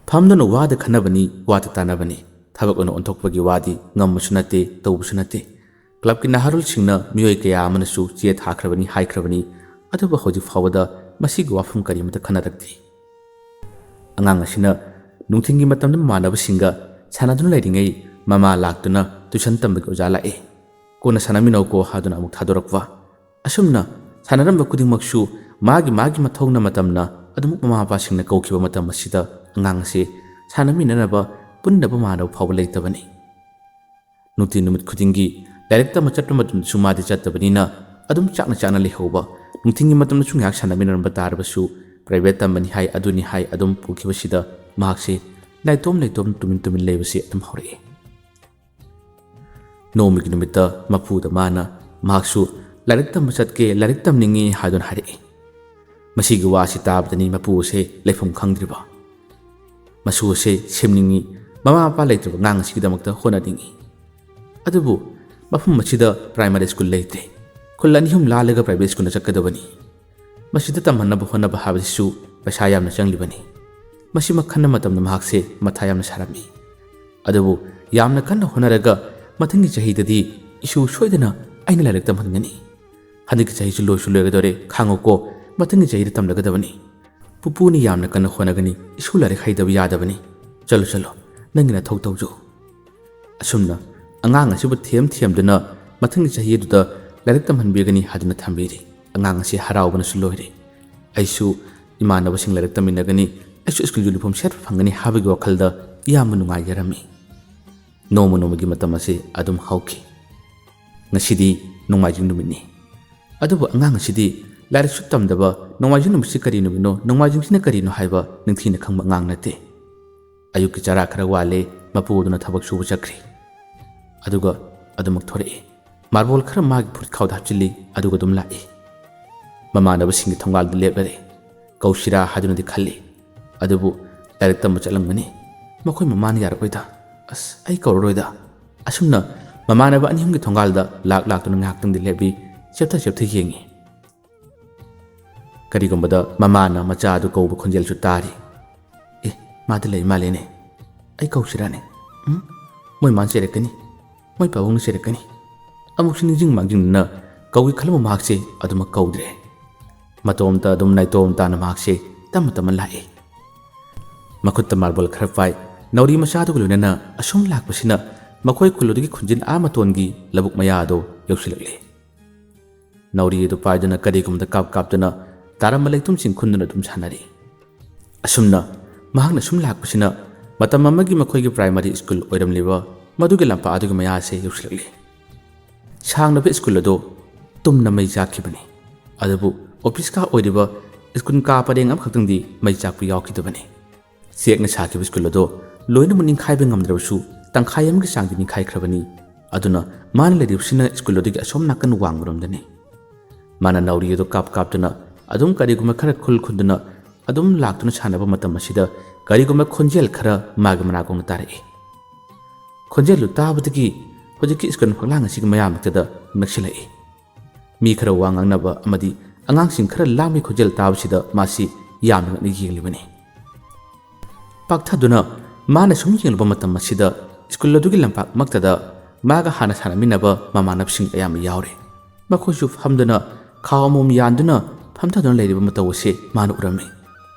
ꯐꯝꯗꯨꯅ ꯋꯥꯗ ꯈꯟꯅꯕꯅꯤ, ꯋꯥꯗ ꯇꯥꯟꯅꯕꯅꯤ꯫ ꯊꯕꯛ ꯑꯣꯏꯅ ꯑꯣꯟꯊꯣꯛꯄꯒꯤ ꯋꯥꯗꯤ ꯉꯝꯕꯁꯨ ꯅꯠꯇꯦ, ꯇꯧꯕꯁꯨ ꯅꯠꯇꯦ꯫ ꯀ꯭ꯂꯕꯀꯤ ꯅꯍꯥꯔꯣꯜꯁꯤꯡꯅ ꯃꯤꯑꯣꯏ ꯀꯌꯥ ꯑꯃꯅꯁꯨ ꯆꯦ ꯊꯥꯈ꯭ꯔꯕꯅꯤ ꯍꯥꯏꯈ꯭ꯔꯕꯅꯤ, ꯑꯗꯨꯕꯨ ꯍꯧꯖꯤꯛ ꯐꯥꯎꯕꯗ ꯃꯁꯤꯒꯤ ꯋꯥꯐꯝ ꯀꯔꯤꯃꯠꯇ ꯈꯟꯅꯔꯛꯇꯦ꯫ ꯑꯉꯥꯡ ꯑꯁꯤꯅ ꯅꯨꯡꯊꯤꯜꯒꯤ ꯃꯇꯝꯗ ꯃꯃꯥꯟꯅꯕꯁꯤꯡꯒ ꯁꯥꯟꯅꯗꯨꯅ ꯂꯩꯔꯤꯉꯩ ꯃꯃꯥ ꯂꯥꯛꯇꯨꯅ ꯇ꯭ꯌꯨꯁꯟ ꯇꯝꯕꯒꯤ ꯑꯣꯖꯥ ꯂꯥꯛꯑꯦ, ꯀꯣꯟꯅ ꯁꯥꯟꯅꯃꯤꯟꯅꯧꯀꯣ ꯍꯥꯏꯗꯨꯅ ꯑꯃꯨꯛ ꯊꯥꯗꯣꯔꯛꯄ꯫ ꯑꯁꯨꯝꯅ ꯁꯥꯟꯅꯔꯝꯕ ꯈꯨꯗꯤꯡꯃꯛꯁꯨ ꯃꯥꯒꯤ ꯃꯥꯒꯤ ꯃꯊꯧꯅ ꯃꯇꯝꯅ ꯑꯗꯨꯃꯛ ꯃꯃꯥ ꯃꯄꯥꯁꯤꯡꯅ ꯀꯧꯈꯤꯕ ꯃꯇꯝ ꯑꯁꯤꯗ ꯑꯉꯥꯡ ꯑꯁꯤ ꯁꯥꯟꯅꯃꯤꯟꯅꯅꯕ ꯄꯨꯟꯅꯕ ꯃꯥꯟꯅꯕ ꯐꯥꯎꯕ ꯂꯩꯇꯕꯅꯤ꯫ ꯅꯨꯡꯇꯤ ꯅꯨꯃꯤꯠ ꯈꯨꯗꯤꯡꯒꯤ ꯂꯥꯏꯔꯤꯛ ꯇꯝꯕ ꯆꯠꯄ ꯃꯇꯝꯗꯁꯨ ꯃꯥꯗꯤ ꯆꯠꯇꯕꯅꯤꯅ ꯑꯗꯨꯝ ꯆꯥꯛꯅ ꯆꯥꯛꯅ ꯂꯩꯍꯧꯕ꯫ ꯅꯨꯡꯊꯤꯜꯒꯤ ꯃꯇꯝꯗꯁꯨ ꯉꯥꯏꯍꯥꯛ ꯁꯥꯟꯅꯃꯤꯟꯅꯔꯝꯕ ꯇꯥꯔꯕꯁꯨ ꯄ꯭ꯔꯥꯏꯚꯦꯠ ꯇꯝꯕꯅꯤ ꯍꯥꯏ, ꯑꯗꯨꯅꯤ ꯍꯥꯏ, ꯑꯗꯨꯝ ꯄꯨꯈꯤꯕꯁꯤꯗ ꯃꯍꯥꯛꯁꯦ ꯅꯥꯏꯇꯣꯝ ꯅꯥꯏꯇꯣꯝ ꯇꯨꯃꯤꯟ ꯇꯨꯃꯤꯟ ꯂꯩꯕꯁꯤ ꯑꯗꯨꯝ ꯍꯧꯔꯛꯏ꯫ ꯅꯣꯡꯃꯒꯤ ꯅꯨꯃꯤꯠꯇ ꯃꯄꯨꯗ ꯃꯥꯅ ꯃꯍꯥꯛꯁꯨ ꯂꯥꯏꯔꯤꯛ ꯇꯝꯕ ꯆꯠꯀꯦ, ꯂꯥꯏꯔꯤꯛ ꯇꯝꯅꯤꯡꯉꯤ ꯍꯥꯏꯗꯨꯅ ꯍꯥꯏꯔꯛꯏ꯫ ꯃꯁꯤꯒꯤ ꯋꯥꯁꯤ ꯇꯥꯕꯗꯅꯤ ꯃꯄꯨ ꯑꯁꯦ ꯂꯩꯐꯝ ꯈꯪꯗ꯭ꯔꯤꯕ꯫ ꯃꯁꯨ ꯑꯁꯦ ꯁꯦꯝꯅꯤꯡꯉꯤ, ꯃꯃꯥ ꯃꯄꯥ ꯂꯩꯇ꯭ꯔꯕ ꯑꯉꯥꯡ ꯑꯁꯤꯒꯤꯗꯃꯛꯇ ꯍꯣꯠꯅꯅꯤꯡꯉꯤ꯫ ꯑꯗꯨꯕꯨ ꯃꯐꯝ ꯑꯁꯤꯗ ꯄ꯭ꯔꯥꯏꯃꯥꯔꯤ ꯁ꯭ꯀꯨꯜ ꯂꯩꯇꯦ꯫ ꯈꯨꯜ ꯑꯅꯤ ꯑꯍꯨꯝ ꯂꯥꯜꯂꯒ ꯄ꯭ꯔꯥꯏꯚꯦꯠ ꯁ꯭ꯀꯨꯜꯗ ꯆꯠꯀꯗꯕꯅꯤ꯫ ꯃꯁꯤꯗ ꯇꯝꯍꯟꯅꯕ ꯍꯣꯠꯅꯕ ꯍꯥꯏꯕꯁꯤꯁꯨ ꯄꯩꯁꯥ ꯌꯥꯝꯅ ꯆꯪꯂꯤꯕꯅꯤ꯫ ꯃꯁꯤꯃꯛ ꯈꯟꯕ ꯃꯇꯝꯗ ꯃꯍꯥꯛꯁꯦ ꯃꯊꯥ ꯌꯥꯝꯅ ꯁꯥꯔꯝꯃꯤ꯫ ꯑꯗꯨꯕꯨ ꯌꯥꯝꯅ ꯀꯟꯅ ꯍꯣꯠꯅꯔꯒ ꯃꯊꯪꯒꯤ ꯆꯍꯤꯗꯗꯤ ꯏꯁꯨ ꯁꯣꯏꯗꯅ ꯑꯩꯅ ꯂꯥꯏꯔꯤꯛ ꯇꯝꯍꯟꯒꯅꯤ꯫ ꯍꯟꯗꯛꯀꯤ ꯆꯍꯤꯁꯨ ꯂꯣꯏꯁꯨ ꯂꯣꯏꯒꯗꯧꯔꯦ, ꯈꯥꯡꯉꯨꯀꯣ, ꯃꯊꯪꯒꯤ ꯆꯍꯤꯗ ꯇꯝꯂꯒꯗꯕꯅꯤ꯫ ꯄꯨꯄꯨꯅ ꯌꯥꯝꯅ ꯀꯟꯅ ꯍꯣꯠꯅꯒꯅꯤ, ꯏꯁꯨ ꯂꯥꯏꯔꯤꯛ ꯍꯩꯇꯕ ꯌꯥꯗꯕꯅꯤ꯫ ꯆꯠꯂꯣ, ꯆꯠꯂꯣ, ꯅꯪꯒꯤ ꯅꯊꯧ ꯇꯧꯖꯧ꯫ ꯑꯁꯨꯝꯅ ꯑꯉꯥꯡ ꯑꯁꯤꯕꯨ ꯊꯦꯝ ꯊꯦꯝꯗꯨꯅ ꯃꯊꯪꯒꯤ ꯆꯍꯤ ꯑꯗꯨꯗ ꯂꯥꯏꯔꯤꯛ ꯇꯝꯍꯟꯕꯤꯒꯅꯤ ꯍꯥꯏꯗꯨꯅ ꯊꯝꯕꯤꯔꯤ꯫ ꯑꯉꯥꯡ ꯑꯁꯤ ꯍꯔꯥꯎꯕꯅꯁꯨ ꯂꯣꯏꯔꯦ꯫ ꯑꯩꯁꯨ ꯏꯃꯥꯟꯅꯕꯁꯤꯡ ꯂꯥꯏꯔꯤꯛ ꯇꯝꯃꯤꯟꯅꯒꯅꯤ, ꯑꯩꯁꯨ ꯁ꯭ꯀꯨꯜ ꯌꯨꯅꯤꯐꯣꯔꯝ ꯁꯦꯠꯄ ꯐꯪꯒꯅꯤ ꯍꯥꯏꯕꯒꯤ ꯋꯥꯈꯜꯗ ꯌꯥꯝꯅ ꯅꯨꯡꯉꯥꯏꯖꯔꯝꯃꯤ꯫ ꯅꯣꯡꯃ ꯅꯣꯡꯃꯒꯤ ꯃꯇꯝ ꯑꯁꯤ ꯑꯗꯨꯝ ꯍꯧꯈꯤ꯫ ꯉꯁꯤꯗꯤ ꯅꯣꯡꯃꯥꯏꯖꯤꯡ ꯅꯨꯃꯤꯠꯅꯤ꯫ ꯑꯗꯨꯕꯨ ꯑꯉꯥꯡ ꯑꯁꯤꯗꯤ ꯂꯥꯏꯔꯤꯛꯁꯨ ꯇꯝꯗꯕ, ꯅꯣꯡꯃꯥꯏꯖꯤꯡ ꯅꯨꯃꯤꯠꯁꯤ ꯀꯔꯤ ꯅꯨꯃꯤꯠꯅꯣ, ꯅꯣꯡꯃꯥꯏꯖꯤꯡꯁꯤꯅ ꯀꯔꯤꯅꯣ ꯍꯥꯏꯕ ꯅꯤꯡꯊꯤꯅ ꯈꯪꯕ ꯑꯉꯥꯡ ꯅꯠꯇꯦ꯫ ꯑꯌꯨꯛꯀꯤ ꯆꯔꯥ ꯈꯔ ꯋꯥꯠꯂꯦ, ꯃꯄꯨ ꯑꯗꯨꯅ ꯊꯕꯛ ꯁꯨꯕ ꯆꯠꯈ꯭ꯔꯦ꯫ ꯑꯗꯨꯒ ꯑꯗꯨꯃꯛ ꯊꯣꯔꯛꯏ꯫ ꯃꯥꯔꯕꯣꯜ ꯈꯔ ꯃꯥꯒꯤ ꯐꯨꯔꯤꯠꯈꯥꯎꯗ ꯍꯥꯞꯆꯤꯜꯂꯤ, ꯑꯗꯨꯒ ꯑꯗꯨꯝ ꯂꯥꯛꯏ꯫ ꯃꯃꯥꯟꯅꯕꯁꯤꯡꯒꯤ ꯊꯣꯡꯒꯥꯜꯗ ꯂꯦꯞꯂꯔꯦ꯫ ꯀꯧꯁꯤꯔꯥ ꯍꯥꯏꯗꯨꯅꯗꯤ ꯈꯜꯂꯤ꯫ ꯑꯗꯨꯕꯨ ꯂꯥꯏꯔꯤꯛ ꯇꯝꯕ ꯆꯠꯂꯝꯒꯅꯤ꯫ ꯃꯈꯣꯏ ꯃꯃꯥꯅ ꯌꯥꯔꯛꯂꯣꯏꯗ꯫ ꯑꯁ, ꯑꯩ ꯀꯧꯔꯔꯣꯏꯗ꯫ ꯑꯁꯨꯝꯅ ꯃꯃꯥꯟꯅꯕ ꯑꯅꯤ ꯑꯍꯨꯝꯒꯤ ꯊꯣꯡꯒꯥꯜꯗ ꯂꯥꯛ ꯂꯥꯛꯇꯨꯅ ꯉꯥꯏꯍꯥꯛꯇꯪꯗꯤ ꯂꯦꯞꯂꯤ, ꯆꯦꯞꯊ ꯆꯦꯞꯊ ꯌꯦꯡꯉꯤ꯫ ꯀꯔꯤꯒꯨꯝꯕꯗ ꯃꯃꯥꯅ ꯃꯆꯥ ꯑꯗꯨ ꯀꯧꯕ ꯈꯣꯟꯖꯦꯜꯁꯨ ꯇꯥꯔꯤ꯫ ꯑꯦ, ꯃꯥꯗꯤ ꯂꯩ ꯃꯥꯜꯂꯦꯅꯦ꯫ ꯑꯩ ꯀꯧꯁꯤꯔꯥꯅꯦ? ꯎꯝ? ꯃꯣꯏ ꯃꯥꯅ ꯆꯩꯔꯛꯀꯅꯤ꯫ ꯃꯣꯏ ꯄꯥꯕꯨꯡꯅ ꯆꯩꯔꯛꯀꯅꯤ꯫ ꯑꯃꯨꯛꯁꯨ ꯅꯤꯡꯁꯤꯡ ꯃꯥꯡꯖꯤꯡꯗꯨꯅ ꯀꯧꯒꯦ ꯈꯜꯂꯝꯕ ꯃꯍꯥꯛꯁꯦ ꯑꯗꯨꯃꯛ ꯀꯧꯗ꯭ꯔꯦ꯫ ꯃꯇꯣꯝꯇ ꯑꯗꯨꯝ ꯅꯥꯏꯇꯣꯝ ꯇꯥꯅ ꯃꯍꯥꯛꯁꯦ ꯇꯞꯅ ꯇꯞꯅ ꯂꯥꯛꯏ꯫ ꯃꯈꯨꯠꯇ ꯃꯥꯔꯕꯜ ꯈꯔ ꯄꯥꯏ, ꯅꯥꯎꯔꯤ ꯃꯆꯥꯗꯨꯒ ꯂꯣꯏꯅꯅ ꯑꯁꯨꯝ ꯂꯥꯛꯄꯁꯤꯅ ꯃꯈꯣꯏ ꯈꯨꯜ ꯑꯗꯨꯒꯤ ꯈꯨꯟꯖꯤꯟ ꯑꯥ ꯃꯇꯣꯟꯒꯤ ꯂꯧꯕꯨꯛ ꯃꯌꯥ ꯑꯗꯨ ꯌꯧꯁꯤꯜꯂꯛꯂꯦ꯫ ꯅꯥꯎꯔꯤ ꯑꯗꯨ ꯄꯥꯏꯗꯨꯅ ꯀꯔꯤꯒꯨꯝꯕꯗ ꯀꯥꯞ ꯀꯥꯞꯇꯨꯅ ꯇꯥꯔꯝꯕ ꯂꯩꯇꯨꯝꯁꯤꯡ ꯈꯨꯟꯗꯨꯅ ꯑꯗꯨꯝ ꯁꯥꯟꯅꯔꯤ꯫ ꯑꯁꯨꯝꯅ ꯃꯍꯥꯛꯅ ꯁꯨꯝ ꯂꯥꯛꯄꯁꯤꯅ ꯃꯇꯝ ꯑꯃꯒꯤ ꯃꯈꯣꯏꯒꯤ ꯄ꯭ꯔꯥꯏꯃꯔꯤ ꯁ꯭ꯀꯨꯜ ꯑꯣꯏꯔꯝꯂꯤꯕ ꯃꯗꯨꯒꯤ ꯂꯝꯄꯥꯛ ꯑꯗꯨꯒꯤ ꯃꯌꯥꯁꯦ ꯌꯧꯁꯤꯜꯂꯛꯂꯤ꯫ ꯁꯥꯡꯂꯕ ꯁ꯭ꯀꯨꯜ ꯑꯗꯨ ꯇꯨꯝꯅ ꯃꯩ ꯆꯥꯛꯈꯤꯕꯅꯤ꯫ ꯑꯗꯨꯕꯨ ꯑꯣꯐꯤꯁ ꯀꯥ ꯑꯣꯏꯔꯤꯕ ꯁ꯭ꯀꯨꯜ ꯀꯥ ꯄꯔꯦꯡ ꯑꯃꯈꯛꯇꯪꯗꯤ ꯃꯩ ꯆꯥꯛꯄ ꯌꯥꯎꯈꯤꯗꯕꯅꯤ꯫ ꯆꯦꯛꯅ ꯁꯥꯈꯤꯕ ꯁ꯭ꯀꯨꯜ ꯑꯗꯨ ꯂꯣꯏꯅꯃꯛ ꯅꯤꯡꯈꯥꯏꯕ ꯉꯝꯗ꯭ꯔꯕꯁꯨ ꯇꯪꯈꯥꯏ ꯑꯃꯒꯤ ꯆꯥꯡꯗꯤ ꯅꯤꯡꯈꯥꯏꯈ꯭ꯔꯕꯅꯤ꯫ ꯑꯗꯨꯅ ꯃꯥꯅ ꯂꯩꯔꯤꯕꯁꯤꯅ ꯁ꯭ꯀꯨꯜ ꯑꯗꯨꯒꯤ ꯑꯁꯣꯝ ꯅꯥꯀꯟ ꯋꯥꯡꯃꯔꯣꯝꯗꯅꯤ꯫ ꯃꯥꯅ ꯅꯥꯎꯔꯤ ꯑꯗꯨ ꯀꯥꯞ ꯀꯥꯞꯇꯨꯅ ꯑꯗꯨꯝ ꯀꯔꯤꯒꯨꯝꯕ ꯈꯔ ꯈꯨꯜ ꯈꯨꯟꯗꯨꯅ ꯑꯗꯨꯝ ꯂꯥꯛꯇꯨꯅ ꯁꯥꯟꯅꯕ ꯃꯇꯝ ꯑꯁꯤꯗ ꯀꯔꯤꯒꯨꯝꯕ ꯈꯣꯟꯖꯦꯜ ꯈꯔ ꯃꯥꯒꯤ ꯃꯅꯥꯀꯣꯡꯗ ꯇꯥꯔꯛꯏ꯫ ꯈꯣꯟꯖꯦꯜꯗꯨ ꯇꯥꯕꯗꯒꯤ ꯍꯧꯖꯤꯛꯀꯤ ꯁ꯭ꯀꯨꯜ ꯐꯛꯂꯥꯡ ꯑꯁꯤꯒꯤ ꯃꯌꯥꯃꯛꯇꯗ ꯅꯛꯁꯤꯜꯂꯛꯏ꯫ ꯃꯤ ꯈꯔ ꯋꯥ ꯉꯥꯡꯅꯕ ꯑꯃꯗꯤ ꯑꯉꯥꯡꯁꯤꯡ ꯈꯔ ꯂꯥꯡꯕꯒꯤ ꯈꯣꯟꯖꯦꯜ ꯇꯥꯕꯁꯤꯗ ꯃꯥꯁꯤ ꯌꯥꯝꯅ ꯉꯛꯅ ꯌꯦꯡꯂꯤꯕꯅꯤ꯫ ꯄꯥꯛꯊꯗꯨꯅ ꯃꯥꯅ ꯁꯨꯝ ꯌꯦꯡꯂꯨꯕ ꯃꯇꯝ ꯑꯁꯤꯗ ꯁ꯭ꯀꯨꯜ ꯑꯗꯨꯒꯤ ꯂꯝꯄꯥꯛꯃꯛꯇꯗ ꯃꯥꯒ ꯍꯥꯟꯅ ꯁꯥꯟꯅꯃꯤꯟꯅꯕ ꯃꯃꯥꯟꯅꯕꯁꯤꯡ ꯑꯌꯥꯝꯕ ꯌꯥꯎꯔꯦ꯫ ꯃꯈꯣꯏꯁꯨ ꯐꯝꯗꯨꯅ ꯈꯥꯎ ꯑꯃꯃꯝ ꯌꯥꯟꯗꯨꯅ ꯐꯝꯊꯗꯨꯅ ꯂꯩꯔꯤꯕ ꯃꯇꯧ ꯑꯁꯤ ꯃꯥꯅ ꯎꯔꯝꯃꯤ꯫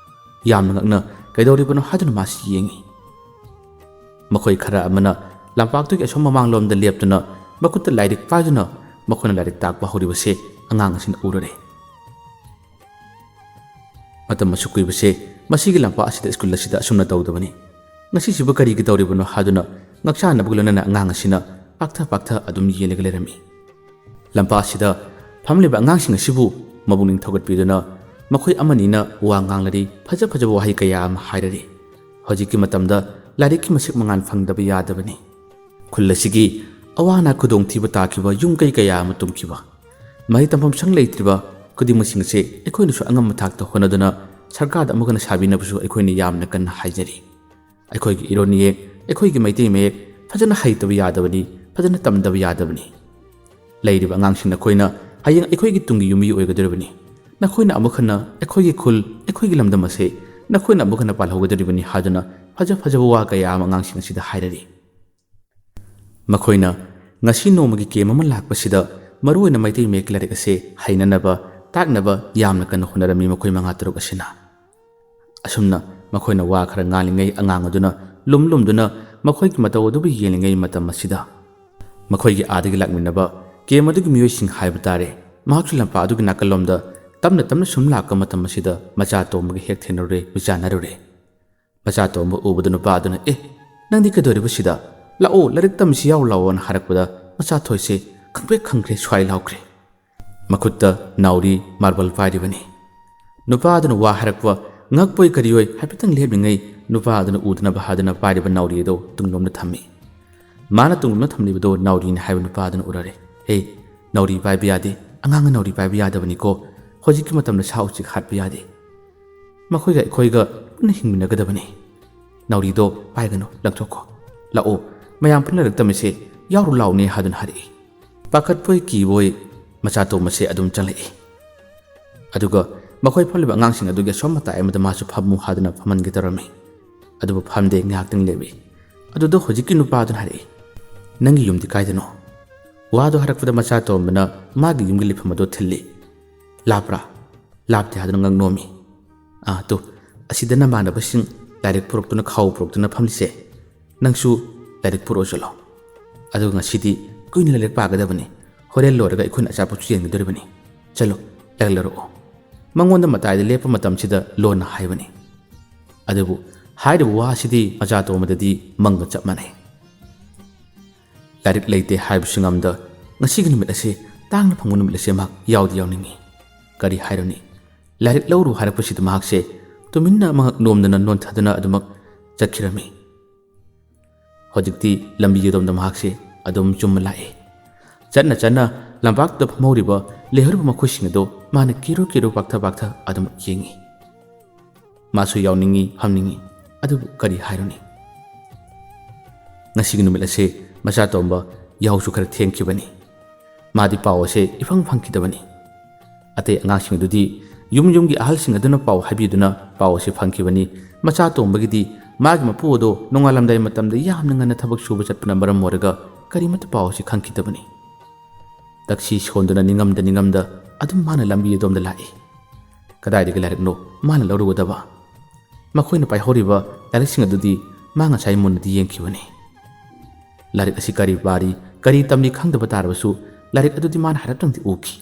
ꯌꯥꯝꯅ ꯉꯛꯅ ꯀꯩꯗꯧꯔꯤꯕꯅꯣ ꯍꯥꯏꯗꯨꯅ ꯃꯥꯁꯤ ꯌꯦꯡꯉꯤ꯫ ꯃꯈꯣꯏ ꯈꯔ ꯑꯃꯅ ꯂꯝꯄꯥꯛꯇꯨꯒꯤ ꯑꯁꯣꯝ ꯃꯃꯥꯡꯂꯣꯝꯗ ꯂꯦꯞꯇꯨꯅ ꯃꯈꯨꯠꯇ ꯂꯥꯏꯔꯤꯛ ꯄꯥꯏꯗꯨꯅ ꯃꯈꯣꯏꯅ ꯂꯥꯏꯔꯤꯛ ꯇꯥꯛꯄ ꯍꯧꯔꯤꯕꯁꯦ ꯑꯉꯥꯡ ꯑꯁꯤꯅ ꯎꯔꯨꯔꯦ꯫ ꯃꯇꯝ ꯑꯁꯨꯛ ꯀꯨꯏꯕꯁꯦ ꯃꯁꯤꯒꯤ ꯂꯝꯄꯥꯛ ꯑꯁꯤꯗ ꯁ꯭ꯀꯨꯜ ꯑꯁꯤꯗ ꯑꯁꯨꯝꯅ ꯇꯧꯗꯕꯅꯤ꯫ ꯉꯁꯤꯁꯤꯕꯨ ꯀꯔꯤꯒꯤ ꯇꯧꯔꯤꯕꯅꯣ ꯍꯥꯏꯗꯨꯅ ꯉꯛꯆꯥꯟꯅꯕꯒ ꯂꯣꯏꯅꯅ ꯑꯉꯥꯡ ꯑꯁꯤꯅ ꯄꯥꯛꯊ ꯄꯥꯛꯊ ꯑꯗꯨꯝ ꯌꯦꯡꯂꯒ ꯂꯩꯔꯝꯃꯤ꯫ ꯂꯝꯄꯥꯛ ꯑꯁꯤꯗ ꯐꯝꯂꯤꯕ ꯑꯉꯥꯡꯁꯤꯡ ꯑꯁꯤꯕꯨ ꯃꯕꯨꯛꯅꯤꯡ ꯊꯧꯒꯠꯄꯤꯗꯨꯅ ꯃꯈꯣꯏ ꯑꯃꯅꯤꯅ ꯋꯥ ꯉꯥꯡꯂꯔꯤ, ꯐꯖ ꯐꯖꯕ ꯋꯥꯍꯩ ꯀꯌꯥ ꯑꯃ ꯍꯥꯏꯔꯔꯤ꯫ ꯍꯧꯖꯤꯛꯀꯤ ꯃꯇꯝꯗ ꯂꯥꯏꯔꯤꯛꯀꯤ ꯃꯁꯛ ꯃꯉꯥꯜ ꯐꯪꯗꯕ ꯌꯥꯗꯕꯅꯤ꯫ ꯈꯨꯜ ꯑꯁꯤꯒꯤ ꯑꯋꯥ ꯑꯅꯥ ꯈꯨꯗꯣꯡꯊꯤꯕ ꯇꯥꯈꯤꯕ ꯌꯨꯝ ꯀꯩ ꯀꯌꯥ ꯑꯃ ꯇꯨꯝꯈꯤꯕ, ꯃꯍꯩ ꯇꯝꯐꯝ ꯁꯪ ꯂꯩꯇ꯭ꯔꯤꯕ ꯈꯨꯗꯤꯡꯃꯛꯁꯤꯡ ꯑꯁꯤ ꯑꯩꯈꯣꯏꯅꯁꯨ ꯑꯉꯝꯕ ꯊꯥꯛꯇ ꯍꯣꯠꯅꯗꯨꯅ ꯁꯔꯀꯥꯔꯗ ꯑꯃꯨꯛ ꯍꯟꯅ ꯁꯥꯕꯤꯅꯕꯁꯨ ꯑꯩꯈꯣꯏꯅ ꯌꯥꯝꯅ ꯀꯟꯅ ꯍꯥꯏꯖꯔꯤ꯫ ꯑꯩꯈꯣꯏꯒꯤ ꯏꯔꯣꯟ ꯏꯌꯦꯛ, ꯑꯩꯈꯣꯏꯒꯤ ꯃꯩꯇꯩ ꯃꯌꯦꯛ ꯐꯖꯅ ꯍꯩꯇꯕ ꯌꯥꯗꯕꯅꯤ, ꯐꯖꯅ ꯇꯝꯗꯕ ꯌꯥꯗꯕꯅꯤ꯫ ꯂꯩꯔꯤꯕ ꯑꯉꯥꯡꯁꯤꯡ ꯅꯈꯣꯏꯅ ꯍꯌꯦꯡ ꯑꯩꯈꯣꯏꯒꯤ ꯇꯨꯡꯒꯤ ꯌꯨꯝꯕꯤ ꯑꯣꯏꯒꯗꯧꯔꯤꯕꯅꯤ꯫ ꯅꯈꯣꯏꯅ ꯑꯃꯨꯛ ꯍꯟꯅ ꯑꯩꯈꯣꯏꯒꯤ ꯈꯨꯜ, ꯑꯩꯈꯣꯏꯒꯤ ꯂꯝꯗꯝ ꯑꯁꯤ ꯅꯈꯣꯏꯅ ꯑꯃꯨꯛ ꯍꯟꯅ ꯄꯥꯜꯍꯧꯒꯗꯧꯔꯤꯕꯅꯤ ꯍꯥꯏꯗꯨꯅ ꯐꯖ ꯐꯖꯕ ꯋꯥ ꯀꯌꯥ ꯑꯃ ꯑꯉꯥꯡꯁꯤꯡ ꯑꯁꯤꯗ ꯍꯥꯏꯔꯔꯤ꯫ ꯃꯈꯣꯏꯅ ꯉꯁꯤ ꯅꯣꯡꯃꯒꯤ ꯀꯦꯝ ꯑꯃ ꯂꯥꯛꯄꯁꯤꯗ ꯃꯔꯨꯑꯣꯏꯅ ꯃꯩꯇꯩ ꯃꯌꯦꯛꯀꯤ ꯂꯥꯏꯔꯤꯛ ꯑꯁꯦ ꯍꯩꯅꯅꯕ, ꯇꯥꯛꯅꯕ ꯌꯥꯝꯅ ꯀꯟꯅ ꯍꯣꯠꯅꯔꯝꯃꯤ ꯃꯈꯣꯏ ꯃꯉꯥ ꯇꯔꯨꯛ ꯑꯁꯤꯅ꯫ ꯑꯁꯨꯝꯅ ꯃꯈꯣꯏꯅ ꯋꯥ ꯈꯔ ꯉꯥꯡꯂꯤꯉꯩ ꯑꯉꯥꯡ ꯑꯗꯨꯅ ꯂꯨꯝ ꯂꯨꯝꯗꯨꯅ ꯃꯈꯣꯏꯒꯤ ꯃꯇꯧ ꯑꯗꯨꯕꯨ ꯌꯦꯡꯂꯤꯉꯩ ꯃꯇꯝ ꯑꯁꯤꯗ ꯃꯈꯣꯏꯒꯤ ꯑꯥꯗꯒꯤ ꯂꯥꯛꯃꯤꯟꯅꯕ ꯀꯦꯝ ꯑꯗꯨꯒꯤ ꯃꯤꯑꯣꯏꯁꯤꯡ ꯍꯥꯏꯕ ꯇꯥꯔꯦ, ꯃꯍꯥꯛꯁꯨ ꯂꯝꯄꯥꯛ ꯑꯗꯨꯒꯤ ꯅꯥꯀꯜꯂꯣꯝꯗ ꯇꯞꯅ ꯇꯞꯅ ꯁꯨꯝ ꯂꯥꯛꯄ ꯃꯇꯝ ꯑꯁꯤꯗ ꯃꯆꯥ ꯇꯣꯝꯕꯒ ꯍꯦꯛ ꯊꯦꯡꯅꯔꯨꯔꯦ, ꯃꯤꯆꯥꯟꯅꯔꯨꯔꯦ꯫ ꯃꯆꯥ ꯇꯣꯝꯕ ꯎꯕꯗ ꯅꯨꯄꯥ ꯑꯗꯨꯅ, "ꯑꯦ, ꯅꯪꯗꯤ ꯀꯩꯗꯧꯔꯤꯕ ꯁꯤꯗ? ꯂꯥꯛꯑꯣ, ꯂꯥꯏꯔꯤꯛ ꯇꯝꯁꯤ ꯌꯥꯎ ꯂꯥꯛꯑꯣꯅ" ꯍꯥꯏꯔꯛꯄꯗ ꯃꯆꯥ ꯊꯣꯏꯁꯦ ꯈꯪꯄ꯭ꯔꯦꯛ ꯈꯪꯈ꯭ꯔꯦ, ꯁ꯭ꯋꯥꯏ ꯂꯥꯎꯈ꯭ꯔꯦ꯫ ꯃꯈꯨꯠꯇ ꯅꯥꯎꯔꯤ ꯃꯥꯔꯕꯜ ꯄꯥꯏꯔꯤꯕꯅꯤ꯫ ꯅꯨꯄꯥ ꯑꯗꯨꯅ ꯋꯥ ꯍꯥꯏꯔꯛꯄ ꯉꯛꯄꯣꯏ ꯀꯔꯤꯑꯣꯏ ꯍꯥꯏꯐꯦꯠꯇꯪ ꯂꯦꯞꯂꯤꯉꯩ ꯅꯨꯄꯥ ꯑꯗꯨꯅ ꯎꯗꯅꯕ ꯍꯥꯏꯗꯨꯅ ꯄꯥꯏꯔꯤꯕ ꯅꯥꯎꯔꯤ ꯑꯗꯨ ꯇꯨꯡꯂꯣꯝꯗ ꯊꯝꯃꯤ꯫ ꯃꯥꯅ ꯇꯨꯡꯂꯣꯝꯗ ꯊꯝꯂꯤꯕꯗꯨ ꯅꯥꯎꯔꯤꯅꯤ ꯍꯥꯏꯕ ꯅꯨꯄꯥ ꯑꯗꯨꯅ ꯎꯔꯔꯦ꯫ "ꯍꯦ, ꯅꯥꯎꯔꯤ ꯄꯥꯏꯕ ꯌꯥꯗꯦ, ꯑꯉꯥꯡꯅ ꯅꯥꯎꯔꯤ ꯄꯥꯏꯕ ꯌꯥꯗꯕꯅꯤꯀꯣ, ꯍꯧꯖꯤꯛꯀꯤ ꯃꯇꯝꯗ ꯁꯥ ꯎꯆꯦꯛ ꯍꯥꯠꯄ ꯌꯥꯗꯦ꯫ ꯃꯈꯣꯏꯒ ꯑꯩꯈꯣꯏꯒ ꯄꯨꯟꯅ ꯍꯤꯡꯃꯤꯟꯅꯒꯗꯕꯅꯤ꯫ ꯅꯥꯎꯔꯤꯗꯣ ꯄꯥꯏꯒꯅꯨ, ꯂꯪꯊꯣꯛꯈꯣ꯫ ꯂꯥꯛꯑꯣ, ꯃꯌꯥꯝ ꯄꯨꯟꯅ ꯂꯥꯏꯔꯤꯛ ꯇꯝꯃꯤꯁꯦ, ꯌꯥꯎꯔꯨ ꯂꯥꯎꯅꯦ" ꯍꯥꯏꯗꯨꯅ ꯍꯥꯏꯔꯛꯏ꯫ ꯄꯥꯈꯠꯄꯣꯏ ꯀꯤꯕꯣꯏ ꯃꯆꯥ ꯇꯣꯝꯕꯁꯦ ꯑꯗꯨꯝ ꯆꯪꯂꯛꯏ꯫ ꯑꯗꯨꯒ ꯃꯈꯣꯏ ꯐꯝꯂꯤꯕ ꯑꯉꯥꯡꯁꯤꯡ ꯑꯗꯨꯒꯤ ꯑꯁꯣꯝ ꯃꯇꯥꯏ ꯑꯃꯗ ꯃꯥꯁꯨ ꯐꯝꯃꯨ ꯍꯥꯏꯗꯨꯅ ꯐꯝꯍꯟꯒꯦ ꯇꯧꯔꯝꯃꯤ꯫ ꯑꯗꯨꯕꯨ ꯐꯝꯗꯦ, ꯉꯥꯏꯍꯥꯛꯇꯪ ꯂꯦꯞꯄꯤ꯫ ꯑꯗꯨꯗ ꯍꯧꯖꯤꯛꯀꯤ ꯅꯨꯄꯥꯗꯨꯅ ꯍꯥꯏꯔꯛꯏ, "ꯅꯪꯒꯤ ꯌꯨꯝꯗꯤ ꯀꯥꯏꯗꯅꯣ?" ꯋꯥꯗꯣ ꯍꯥꯏꯔꯛꯄꯗ ꯃꯆꯥ ꯇꯣꯝꯕꯅ ꯃꯥꯒꯤ ꯌꯨꯝꯒꯤ ꯂꯩꯐꯝ ꯑꯗꯨ ꯊꯤꯜꯂꯤ꯫ "ꯂꯥꯞꯄ꯭ꯔꯥ?" "ꯂꯥꯞꯇꯦ" ꯍꯥꯏꯗꯨꯅ ꯉꯛ ꯅꯣꯝꯃꯤ꯫ "ꯑꯥ, ꯇꯨ, ꯑꯁꯤꯗ ꯅꯃꯥꯟꯅꯕꯁꯤꯡ ꯂꯥꯏꯔꯤꯛ ꯄꯨꯔꯛꯇꯨꯅ, ꯈꯥꯎ ꯄꯨꯔꯛꯇꯨꯅ ꯐꯝꯂꯤꯁꯦ, ꯅꯪꯁꯨ ꯂꯥꯏꯔꯤꯛ ꯄꯨꯔꯛꯑꯣ ꯆꯠꯂꯣ꯫ ꯑꯗꯨꯒ ꯉꯁꯤꯗꯤ ꯀꯨꯏꯅ ꯂꯥꯏꯔꯤꯛ ꯄꯥꯒꯗꯕꯅꯤ, ꯍꯣꯔꯦꯟ ꯂꯣꯏꯔꯒ ꯑꯩꯈꯣꯏꯅ ꯑꯆꯥꯄꯣꯠꯁꯨ ꯌꯦꯟꯒꯗꯧꯔꯤꯕꯅꯤ꯫ ꯆꯠꯂꯣ, ꯂꯥꯏꯔꯤꯛ ꯂꯧꯔꯛꯑꯣ"꯫ ꯃꯉꯣꯟꯗ ꯃꯇꯥꯏꯗ ꯂꯦꯞꯄ ꯃꯇꯝꯁꯤꯗ ꯂꯣꯟꯅ ꯍꯥꯏꯕꯅꯤ꯫ ꯑꯗꯨꯕꯨ ꯍꯥꯏꯔꯤꯕ ꯋꯥ ꯑꯁꯤꯗꯤ ꯃꯆꯥ ꯇꯣꯝꯕꯗꯗꯤ ꯃꯪꯒ ꯆꯞ ꯃꯥꯟꯅꯩ꯫ ꯂꯥꯏꯔꯤꯛ ꯂꯩꯇꯦ ꯍꯥꯏꯕꯁꯨ ꯉꯝꯗ, ꯉꯁꯤꯒꯤ ꯅꯨꯃꯤꯠ ꯑꯁꯤ ꯇꯥꯡꯅ ꯐꯪꯕ ꯅꯨꯃꯤꯠ ꯑꯁꯤ ꯃꯍꯥꯛ ꯌꯥꯎꯗꯤ ꯌꯥꯎꯅꯤꯡꯏ꯫ ꯀꯔꯤ ꯍꯥꯏꯔꯨꯅꯤ? ꯂꯥꯏꯔꯤꯛ ꯂꯧꯔꯨ ꯍꯥꯏꯔꯛꯄꯁꯤꯗ ꯃꯍꯥꯛꯁꯦ ꯇꯨꯃꯤꯟꯅ ꯃꯉꯛ ꯅꯣꯝꯗꯅ ꯅꯣꯟꯊꯗꯨꯅ ꯑꯗꯨꯃꯛ ꯆꯠꯈꯤꯔꯝꯃꯤ꯫ ꯍꯧꯖꯤꯛꯇꯤ ꯂꯝꯕꯤ ꯑꯗꯣꯝꯗ ꯃꯍꯥꯛꯁꯦ ꯑꯗꯨꯝ ꯆꯨꯝꯅ ꯂꯥꯛꯏ꯫ ꯆꯠꯅ ꯆꯠꯅ ꯂꯝꯄꯥꯛꯇꯨꯗ ꯐꯝꯍꯧꯔꯤꯕ ꯂꯩꯍꯧꯔꯤꯕ ꯃꯈꯣꯏꯁꯤꯡ ꯑꯗꯨ ꯃꯥꯅ ꯀꯤꯔꯨ ꯀꯤꯔꯨ ꯄꯥꯛꯊ ꯄꯥꯛꯊ ꯑꯗꯨꯃꯛ ꯌꯦꯡꯏ꯫ ꯃꯥꯁꯨ ꯌꯥꯎꯅꯤꯡꯏ, ꯐꯝꯅꯤꯡꯏ, ꯑꯗꯨꯕꯨ ꯀꯔꯤ ꯍꯥꯏꯔꯨꯅꯤ? ꯉꯁꯤꯒꯤ ꯅꯨꯃꯤꯠ ꯑꯁꯤ ꯃꯆꯥ ꯇꯣꯝꯕ ꯌꯥꯍꯧꯁꯨ ꯈꯔ ꯊꯦꯡꯈꯤꯕꯅꯤ꯫ ꯃꯥꯗꯤ ꯄꯥꯎ ꯑꯁꯦ ꯏꯐꯪ ꯐꯪꯈꯤꯗꯕꯅꯤ꯫ ꯑꯇꯩ ꯑꯉꯥꯡꯁꯤꯡ ꯑꯗꯨꯗꯤ ꯌꯨꯝ ꯌꯨꯝꯒꯤ ꯑꯍꯜꯁꯤꯡ ꯑꯗꯨꯅ ꯄꯥꯎ ꯍꯥꯏꯕꯤꯗꯨꯅ ꯄꯥꯎ ꯑꯁꯤ ꯐꯪꯈꯤꯕꯅꯤ꯫ ꯃꯆꯥ ꯇꯣꯝꯕꯒꯤꯗꯤ ꯃꯥꯒꯤ ꯃꯄꯨ ꯑꯗꯣ ꯅꯣꯡꯉꯥꯜꯂꯝꯗꯥꯏ ꯃꯇꯝꯗ ꯌꯥꯝꯅ ꯉꯟꯅ ꯊꯕꯛ ꯁꯨꯕ ꯆꯠꯄꯅ ꯃꯔꯝ ꯑꯣꯏꯔꯒ ꯀꯔꯤꯃꯠꯇ ꯄꯥꯎ ꯑꯁꯤ ꯈꯪꯈꯤꯗꯕꯅꯤ꯫ ꯇꯛꯁꯤ ꯁꯣꯟꯗꯨꯅ ꯅꯤꯡꯉꯝꯗ ꯅꯤꯡꯉꯝꯗ ꯑꯗꯨꯝ ꯃꯥꯅ ꯂꯝꯕꯤ ꯑꯗꯣꯝꯗ ꯂꯥꯛꯏ꯫ ꯀꯗꯥꯏꯗꯒꯤ ꯂꯥꯏꯔꯤꯛꯅꯣ ꯃꯥꯅ ꯂꯧꯔꯨꯒꯗꯕ? ꯃꯈꯣꯏꯅ ꯄꯥꯏꯍꯧꯔꯤꯕ ꯂꯥꯏꯔꯤꯛꯁꯤꯡ ꯑꯗꯨꯗꯤ ꯃꯥ ꯉꯁꯥꯏ ꯃꯨꯟꯅꯗꯤ ꯌꯦꯡꯈꯤꯕꯅꯤ꯫ ꯂꯥꯏꯔꯤꯛ ꯑꯁꯤ ꯀꯔꯤ ꯄꯥꯔꯤ, ꯀꯔꯤ ꯇꯝꯂꯤ ꯈꯪꯗꯕ ꯇꯥꯔꯕꯁꯨ, ꯂꯥꯏꯔꯤꯛ ꯑꯗꯨꯗꯤ ꯃꯥꯅ ꯍꯥꯏꯔꯞꯇꯪꯗꯤ ꯎꯈꯤ꯫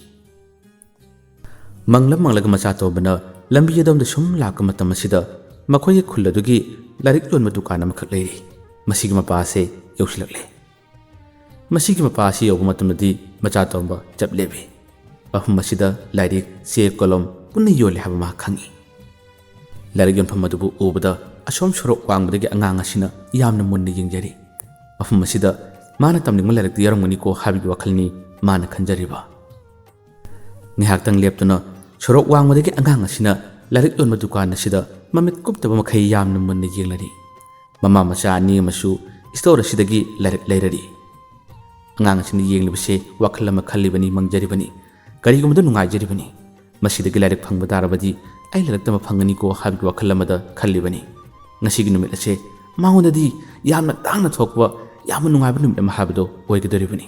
ꯃꯪꯂ ꯃꯪꯂꯒ ꯃꯆꯥ ꯇꯣꯝꯕꯅ ꯂꯝꯕꯤ ꯑꯗꯣꯝꯗ ꯁꯨꯝ ꯂꯥꯛꯄ ꯃꯇꯝ ꯑꯁꯤꯗ, ꯃꯈꯣꯏꯒꯤ ꯈꯨꯜ ꯑꯗꯨꯒꯤ ꯂꯥꯏꯔꯤꯛ ꯌꯣꯟꯕ ꯗꯨꯀꯥꯟ ꯑꯃꯈꯛ ꯂꯩꯔꯤ꯫ ꯃꯁꯤꯒꯤ ꯃꯄꯥ ꯑꯁꯦ ꯌꯧꯁꯤꯜꯂꯛꯂꯦ꯫ ꯃꯁꯤꯒꯤ ꯃꯄꯥ ꯑꯁꯤ ꯌꯧꯕ ꯃꯇꯝꯗꯗꯤ ꯃꯆꯥ ꯇꯣꯝꯕ ꯆꯞ ꯂꯦꯞꯄꯤ꯫ ꯃꯐꯝ ꯑꯁꯤꯗ ꯂꯥꯏꯔꯤꯛ, ꯆꯦ, ꯀꯣꯂꯣꯝ ꯄꯨꯟꯅ ꯌꯣꯜꯂꯤ ꯍꯥꯏꯕ ꯃꯍꯥꯛ ꯈꯪꯏ꯫ ꯂꯥꯏꯔꯤꯛ ꯌꯣꯟꯐꯝ ꯑꯗꯨꯕꯨ ꯎꯕꯗ, ꯑꯁꯣꯝ ꯁꯣꯔꯣꯛ ꯋꯥꯡꯃꯗꯒꯤ ꯑꯉꯥꯡ ꯑꯁꯤꯅ ꯌꯥꯝꯅ ꯃꯨꯟꯅ ꯌꯦꯡꯖꯔꯤ꯫ ꯃꯐꯝ ꯑꯁꯤꯗ ꯃꯥꯅ ꯇꯝꯅꯤꯡꯕ ꯂꯥꯏꯔꯤꯛꯇꯨ ꯌꯥꯎꯔꯝꯒꯅꯤꯀꯣ ꯍꯥꯏꯕꯒꯤ ꯋꯥꯈꯜꯅꯤ ꯃꯥꯅ ꯈꯟꯖꯔꯤꯕ꯫ ꯉꯥꯏꯍꯥꯛꯇꯪ ꯂꯦꯞꯇꯨꯅ ꯁꯣꯔꯣꯛ ꯋꯥꯡꯃꯗꯒꯤ ꯑꯉꯥꯡ ꯑꯁꯤꯅ ꯂꯥꯏꯔꯤꯛ ꯌꯣꯟꯕ ꯗꯨꯀꯥꯟ ꯑꯁꯤꯗ ꯃꯃꯤꯠ ꯀꯨꯞꯇꯕ ꯃꯈꯩ ꯌꯥꯝꯅ ꯃꯨꯟꯅ ꯌꯦꯡꯂꯔꯤ꯫ ꯃꯃꯥ ꯃꯆꯥ ꯑꯅꯤ ꯑꯃꯁꯨ ꯏꯁꯇꯣꯔ ꯑꯁꯤꯗꯒꯤ ꯂꯥꯏꯔꯤꯛ ꯂꯩꯔꯔꯤ꯫ ꯑꯉꯥꯡ ꯑꯁꯤꯅ ꯌꯦꯡꯂꯤꯕꯁꯦ ꯋꯥꯈꯜ ꯑꯃ ꯈꯜꯂꯤꯕꯅꯤ, ꯃꯪꯖꯔꯤꯕꯅꯤ, ꯀꯔꯤꯒꯨꯝꯕꯗ ꯅꯨꯡꯉꯥꯏꯖꯔꯤꯕꯅꯤ꯫ ꯃꯁꯤꯗꯒꯤ ꯂꯥꯏꯔꯤꯛ ꯐꯪꯕ ꯇꯥꯔꯕꯗꯤ ꯑꯩ ꯂꯥꯏꯔꯤꯛ ꯇꯝꯕ ꯐꯪꯒꯅꯤꯀꯣ ꯍꯥꯏꯕꯒꯤ ꯋꯥꯈꯜ ꯑꯃꯗ ꯈꯜꯂꯤꯕꯅꯤ꯫ ꯉꯁꯤꯒꯤ ꯅꯨꯃꯤꯠ ꯑꯁꯦ ꯃꯉꯣꯟꯗꯗꯤ ꯌꯥꯝꯅ ꯇꯥꯡꯅ ꯊꯣꯛꯄ, ꯌꯥꯝꯅ ꯅꯨꯡꯉꯥꯏꯕ ꯅꯨꯃꯤꯠ ꯑꯃ ꯍꯥꯏꯕꯗꯣ ꯑꯣꯏꯒꯗꯧꯔꯤꯕꯅꯤ꯫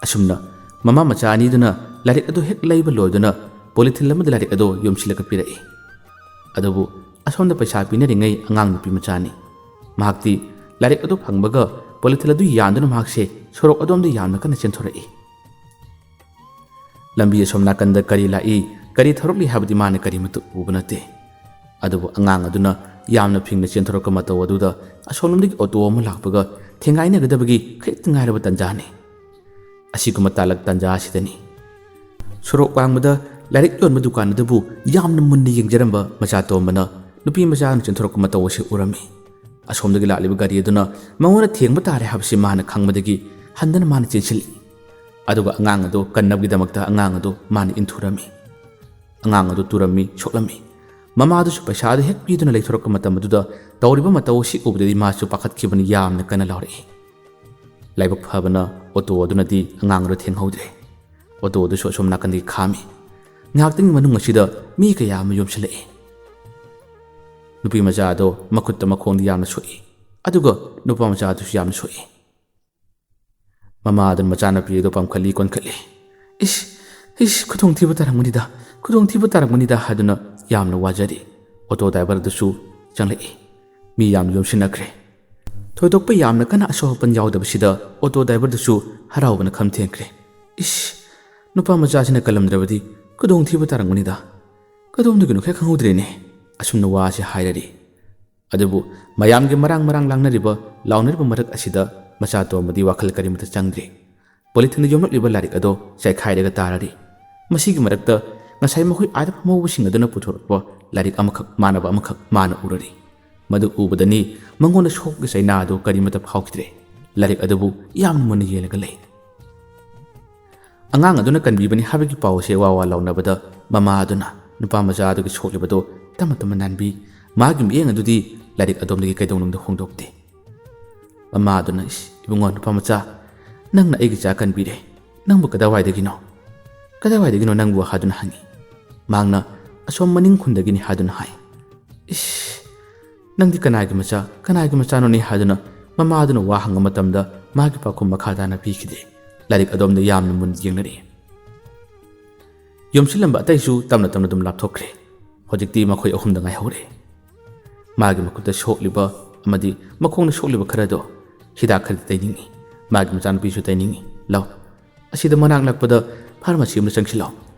ꯑꯁꯨꯝꯅ ꯃꯃꯥ ꯃꯆꯥ ꯑꯅꯤꯗꯨꯅ ꯂꯥꯏꯔꯤꯛ ꯑꯗꯨ ꯍꯦꯛ ꯂꯩꯕ ꯂꯣꯏꯗꯨꯅ ꯄꯣꯂꯤꯊꯤꯟ ꯑꯃꯗ ꯂꯥꯏꯔꯤꯛ ꯑꯗꯨ ꯌꯣꯝꯁꯤꯜꯂꯒ ꯄꯤꯔꯛꯏ꯫ ꯑꯗꯨꯕꯨ ꯑꯁꯣꯝꯗ ꯄꯩꯁꯥ ꯄꯤꯅꯔꯤꯉꯩ ꯑꯉꯥꯡ ꯅꯨꯄꯤ ꯃꯆꯥꯅꯤ꯫ ꯃꯍꯥꯛꯇꯤ ꯂꯥꯏꯔꯤꯛ ꯑꯗꯨ ꯐꯪꯕꯒ ꯄꯣꯂꯤꯊꯤꯟ ꯑꯗꯨ ꯌꯥꯟꯗꯨꯅ ꯃꯍꯥꯛꯁꯦ ꯁꯣꯔꯣꯛ ꯑꯗꯣꯝꯗ ꯌꯥꯝꯅ ꯀꯟꯅ ꯆꯦꯟꯊꯣꯔꯛꯏ꯫ ꯂꯝꯕꯤ ꯑꯁꯣꯝ ꯅꯥꯀꯟꯗ ꯀꯔꯤ ꯂꯥꯛꯏ, ꯀꯔꯤ ꯊꯧꯔꯛꯂꯤ ꯍꯥꯏꯕꯗꯤ ꯃꯥꯅ ꯀꯔꯤꯃꯠꯇ ꯎꯕ ꯅꯠꯇꯦ꯫ ꯑꯗꯨꯕꯨ ꯑꯉꯥꯡ ꯑꯗꯨꯅ ꯌꯥꯝꯅ ꯐꯤꯡꯅ ꯆꯦꯟꯊꯣꯔꯛꯄ ꯃꯇꯧ ꯑꯗꯨꯗ ꯑꯁꯣꯝꯂꯣꯝꯗꯒꯤ ꯑꯣꯇꯣ ꯑꯃ ꯂꯥꯛꯄꯒ ꯊꯦꯡꯒꯥꯏꯅꯒꯗꯕꯒꯤ ꯈꯖꯤꯛꯇ ꯉꯥꯏꯔꯕ ꯇꯥꯟꯖꯥꯅꯤ꯫ ꯑꯁꯤꯒꯨꯝꯕ ꯇꯥꯂꯛ ꯇꯥꯟꯖꯥ ꯑꯁꯤꯗꯅꯤ ꯁꯣꯔꯣꯛ ꯋꯥꯡꯃꯗ ꯂꯥꯏꯔꯤꯛ ꯌꯣꯟꯕ ꯗꯨꯀꯥꯟ ꯑꯗꯨꯕꯨ ꯌꯥꯝꯅ ꯃꯨꯟꯅ ꯌꯦꯡꯖꯔꯝꯕ ꯃꯆꯥ ꯇꯣꯝꯕꯅ ꯅꯨꯄꯤ ꯃꯆꯥꯅ ꯆꯦꯟꯊꯣꯔꯛꯄ ꯃꯇꯧ ꯑꯁꯤ ꯎꯔꯝꯃꯤ꯫ ꯑꯁꯣꯝꯗꯒꯤ ꯂꯥꯛꯂꯤꯕ ꯒꯥꯔꯤ ꯑꯗꯨꯅ ꯃꯉꯣꯟꯗ ꯊꯦꯡꯕ ꯇꯥꯔꯦ ꯍꯥꯏꯕꯁꯤ ꯃꯥꯅ ꯈꯪꯕꯗꯒꯤ ꯍꯟꯗꯅ ꯃꯥꯅ ꯆꯦꯟꯁꯤꯜꯂꯤ꯫ ꯑꯗꯨꯒ ꯑꯉꯥꯡ ꯑꯗꯨ ꯀꯟꯅꯕꯒꯤꯗꯃꯛꯇ ꯑꯉꯥꯡ ꯑꯗꯨ ꯃꯥꯅ ꯏꯟꯊꯨꯔꯝꯃꯤ꯫ ꯑꯉꯥꯡ ꯑꯗꯨ ꯇꯨꯔꯝꯃꯤ, ꯁꯣꯛꯂꯝꯃꯤ꯫ ꯃꯃꯥꯗꯨꯁꯨ ꯄꯩꯁꯥ ꯑꯗꯨ ꯍꯦꯛ ꯄꯤꯗꯨꯅ ꯂꯩꯊꯣꯔꯛꯄ ꯃꯇꯝ ꯑꯗꯨꯗ ꯇꯧꯔꯤꯕ ꯃꯇꯧ ꯑꯁꯤ ꯎꯕꯗꯗꯤ ꯃꯥꯁꯨ ꯄꯥꯈꯠꯈꯤꯕꯅ ꯌꯥꯝꯅ ꯀꯟꯅ ꯂꯥꯎꯔꯛꯏ꯫ ꯂꯥꯏꯕꯛ ꯐꯕꯅ ꯑꯣꯇꯣ ꯑꯗꯨꯅꯗꯤ ꯑꯉꯥꯡ ꯑꯗꯨ ꯊꯦꯡꯍꯧꯗ꯭ꯔꯦ꯫ ꯑꯣꯇꯣ ꯑꯗꯨꯁꯨ ꯑꯁꯣꯝ ꯅꯥꯀꯟꯗꯒꯤ ꯈꯥꯝꯃꯤ꯫ ꯉꯥꯏꯍꯥꯛꯇꯪꯒꯤ ꯃꯅꯨꯡ ꯑꯁꯤꯗ ꯃꯤ ꯀꯌꯥ ꯑꯃ ꯌꯣꯝꯁꯤꯜꯂꯛꯏ꯫ ꯅꯨꯄꯤ ꯃꯆꯥ ꯑꯗꯣ ꯃꯈꯨꯠꯇ ꯃꯈꯣꯡꯗ ꯌꯥꯝꯅ ꯁꯣꯛꯏ, ꯑꯗꯨꯒ ꯅꯨꯄꯥ ꯃꯆꯥ ꯑꯗꯨꯁꯨ ꯌꯥꯝꯅ ꯁꯣꯛꯏ꯫ ꯃꯃꯥ ꯑꯗꯨꯅ ꯃꯆꯥꯅꯨꯄꯤ ꯑꯗꯨ ꯄꯥꯝꯈꯠꯂꯤ ꯀꯣꯟꯈꯠꯂꯤ꯫ "ꯏꯁ, ꯏꯁ, ꯈꯨꯗꯣꯡꯊꯤꯕ ꯇꯥꯔꯝꯒꯅꯤꯗ, ꯈꯨꯗꯣꯡꯊꯤꯕ ꯇꯥꯔꯝꯒꯅꯤꯗ" ꯍꯥꯏꯗꯨꯅ ꯌꯥꯝꯅ ꯋꯥꯖꯔꯤ꯫ ꯑꯣꯇꯣ ꯗ꯭ꯔꯥꯏꯚꯔ ꯑꯗꯨꯁꯨ ꯆꯪꯂꯛꯏ꯫ ꯃꯤ ꯌꯥꯝꯅ ꯌꯣꯝꯁꯤꯟꯅꯈ꯭ꯔꯦ꯫ ꯊꯣꯏꯗꯣꯛꯄ ꯌꯥꯝꯅ ꯀꯟꯅ ꯑꯁꯣꯛ ꯑꯄꯟ ꯌꯥꯎꯗꯕꯁꯤꯗ ꯑꯣꯇꯣ ꯗ꯭ꯔꯥꯏꯚꯔꯗꯨꯁꯨ ꯍꯔꯥꯎꯕꯅ ꯈꯝ ꯊꯦꯡꯈ꯭ꯔꯦ꯫ "ꯏꯁ, ꯅꯨꯄꯥ ꯃꯆꯥꯁꯤꯅ ꯀꯜꯂꯝꯗ꯭ꯔꯕꯗꯤ ꯈꯨꯗꯣꯡꯊꯤꯕ ꯇꯥꯔꯝꯒꯅꯤꯗ꯫ ꯀꯗꯣꯝꯗꯒꯤꯅꯣ ꯈꯔ ꯈꯪꯍꯧꯗ꯭ꯔꯦꯅꯦ" ꯑꯁꯨꯝꯅ ꯋꯥꯁꯦ ꯍꯥꯏꯔꯔꯤ꯫ ꯑꯗꯨꯕꯨ ꯃꯌꯥꯝꯒꯤ ꯃꯔꯥꯡ ꯃꯔꯥꯡ ꯂꯥꯡꯅꯔꯤꯕ, ꯂꯥꯎꯅꯔꯤꯕ ꯃꯔꯛ ꯑꯁꯤꯗ ꯃꯆꯥ ꯑꯇꯣꯝꯕꯗꯤ ꯋꯥꯈꯜ ꯀꯔꯤꯃꯇ ꯆꯪꯗ꯭ꯔꯦ꯫ ꯄꯣꯂꯤꯊꯤꯟꯗ ꯌꯣꯝꯂꯛꯂꯤꯕ ꯂꯥꯏꯔꯤꯛ ꯑꯗꯣ ꯆꯥꯏꯈꯥꯏꯔꯒ ꯇꯥꯔꯔꯤ꯫ ꯃꯁꯤꯒꯤ ꯃꯔꯛꯇ ꯉꯁꯥꯏ ꯃꯈꯣꯏ ꯑꯥꯗ ꯐꯝꯍꯧꯕꯁꯤꯡ ꯑꯗꯨꯅ ꯄꯨꯊꯣꯔꯛꯄ ꯂꯥꯏꯔꯤꯛ ꯑꯃꯈꯛ ꯃꯥꯟꯅꯕ ꯑꯃꯈꯛ ꯃꯥꯅ ꯎꯔꯔꯤ꯫ ꯃꯗꯨ ꯎꯕꯗꯅꯤ ꯃꯉꯣꯟꯗ ꯁꯣꯛꯀꯤ ꯆꯩꯅꯥ ꯑꯗꯨ ꯀꯔꯤꯃꯇ ꯐꯥꯎꯈꯤꯗ꯭ꯔꯦ꯫ ꯂꯥꯏꯔꯤꯛ ꯑꯗꯨꯕꯨ ꯌꯥꯝꯅ ꯃꯨꯟꯅ ꯌꯦꯡꯂꯒ ꯂꯩ꯫ ꯑꯉꯥꯡ ꯑꯗꯨꯅ ꯀꯟꯕꯤꯕꯅꯤ ꯍꯥꯏꯕꯒꯤ ꯄꯥꯎ ꯑꯁꯤ ꯋꯥ ꯋꯥ ꯂꯥꯎꯅꯕꯗ ꯃꯃꯥ ꯑꯗꯨꯅ ꯅꯨꯄꯥ ꯃꯆꯥ ꯑꯗꯨꯒꯤ ꯁꯣꯛꯂꯤꯕꯗꯨ ꯇꯞꯅ ꯇꯞꯅ ꯅꯥꯟꯕꯤ꯫ ꯃꯥꯒꯤ ꯃꯤꯠꯌꯦꯡ ꯑꯗꯨꯗꯤ ꯂꯥꯏꯔꯤꯛ ꯑꯗꯣꯝꯗꯒꯤ ꯀꯩꯗꯧꯅꯨꯡꯗ ꯍꯣꯡꯗꯣꯛꯇꯦ꯫ ꯃꯃꯥ ꯑꯗꯨꯅ, "ꯏꯁ, ꯏꯕꯨꯡꯉꯣ, ꯅꯨꯄꯥ ꯃꯆꯥ, ꯅꯪꯅ ꯑꯩꯒꯤ ꯆꯥ ꯀꯟꯕꯤꯔꯦ꯫ ꯅꯪꯕꯨ ꯀꯗꯥꯏꯋꯥꯏꯗꯒꯤꯅꯣ? ꯀꯗꯥꯏꯋꯥꯏꯗꯒꯤꯅꯣ ꯅꯪꯕꯨ?" ꯍꯥꯏꯗꯨꯅ ꯍꯪꯉꯤ꯫ ꯃꯍꯥꯛꯅ, "ꯑꯁꯣꯝ ꯃꯅꯤꯡ ꯈꯨꯟꯗꯒꯤꯅꯤ" ꯍꯥꯏꯗꯨꯅ ꯍꯥꯏ꯫ "ꯏꯁ, ꯅꯪꯗꯤ ꯀꯅꯥꯒꯤ ꯃꯆꯥ, ꯀꯅꯥꯒꯤ ꯃꯆꯥꯅꯣꯅꯦ?" ꯍꯥꯏꯗꯨꯅ ꯃꯃꯥ ꯑꯗꯨꯅ ꯋꯥ ꯍꯪꯕ ꯃꯇꯝꯗ ꯃꯥꯒꯤ ꯄꯥꯎꯈꯨꯝ ꯃꯈꯥ ꯇꯥꯅ ꯄꯤꯈꯤꯗꯦ꯫ ꯂꯥꯏꯔꯤꯛ ꯑꯗꯣꯝꯗ ꯌꯥꯝꯅ ꯃꯨꯟꯅ ꯌꯦꯡꯅꯔꯤ꯫ ꯌꯣꯝꯁꯤꯜꯂꯝꯕ ꯑꯇꯩꯁꯨ ꯇꯞꯅ ꯇꯞꯅ ꯑꯗꯨꯝ ꯂꯥꯞꯊꯣꯛꯈ꯭ꯔꯦ꯫ ꯍꯧꯖꯤꯛꯇꯤ ꯃꯈꯣꯏ ꯑꯍꯨꯝꯗ ꯉꯥꯏꯍꯧꯔꯦ꯫ ꯃꯥꯒꯤ ꯃꯈꯨꯠꯇ ꯁꯣꯛꯂꯤꯕ ꯑꯃꯗꯤ ꯃꯈꯣꯡꯗ ꯁꯣꯛꯂꯤꯕ ꯈꯔꯗꯣ ꯍꯤꯗꯥꯛ ꯈꯔꯗꯤ ꯇꯩꯅꯤꯡꯏ꯫ ꯃꯥꯒꯤ ꯃꯆꯥꯅꯨꯄꯤꯁꯨ ꯇꯩꯅꯤꯡꯏ꯫ "ꯂꯥꯎ, ꯑꯁꯤꯗ ꯃꯅꯥꯛ ꯅꯛꯄꯗ ꯐꯥꯔꯃꯥꯁꯤ ꯑꯃꯗ ꯆꯪꯁꯤꯜꯂꯣ,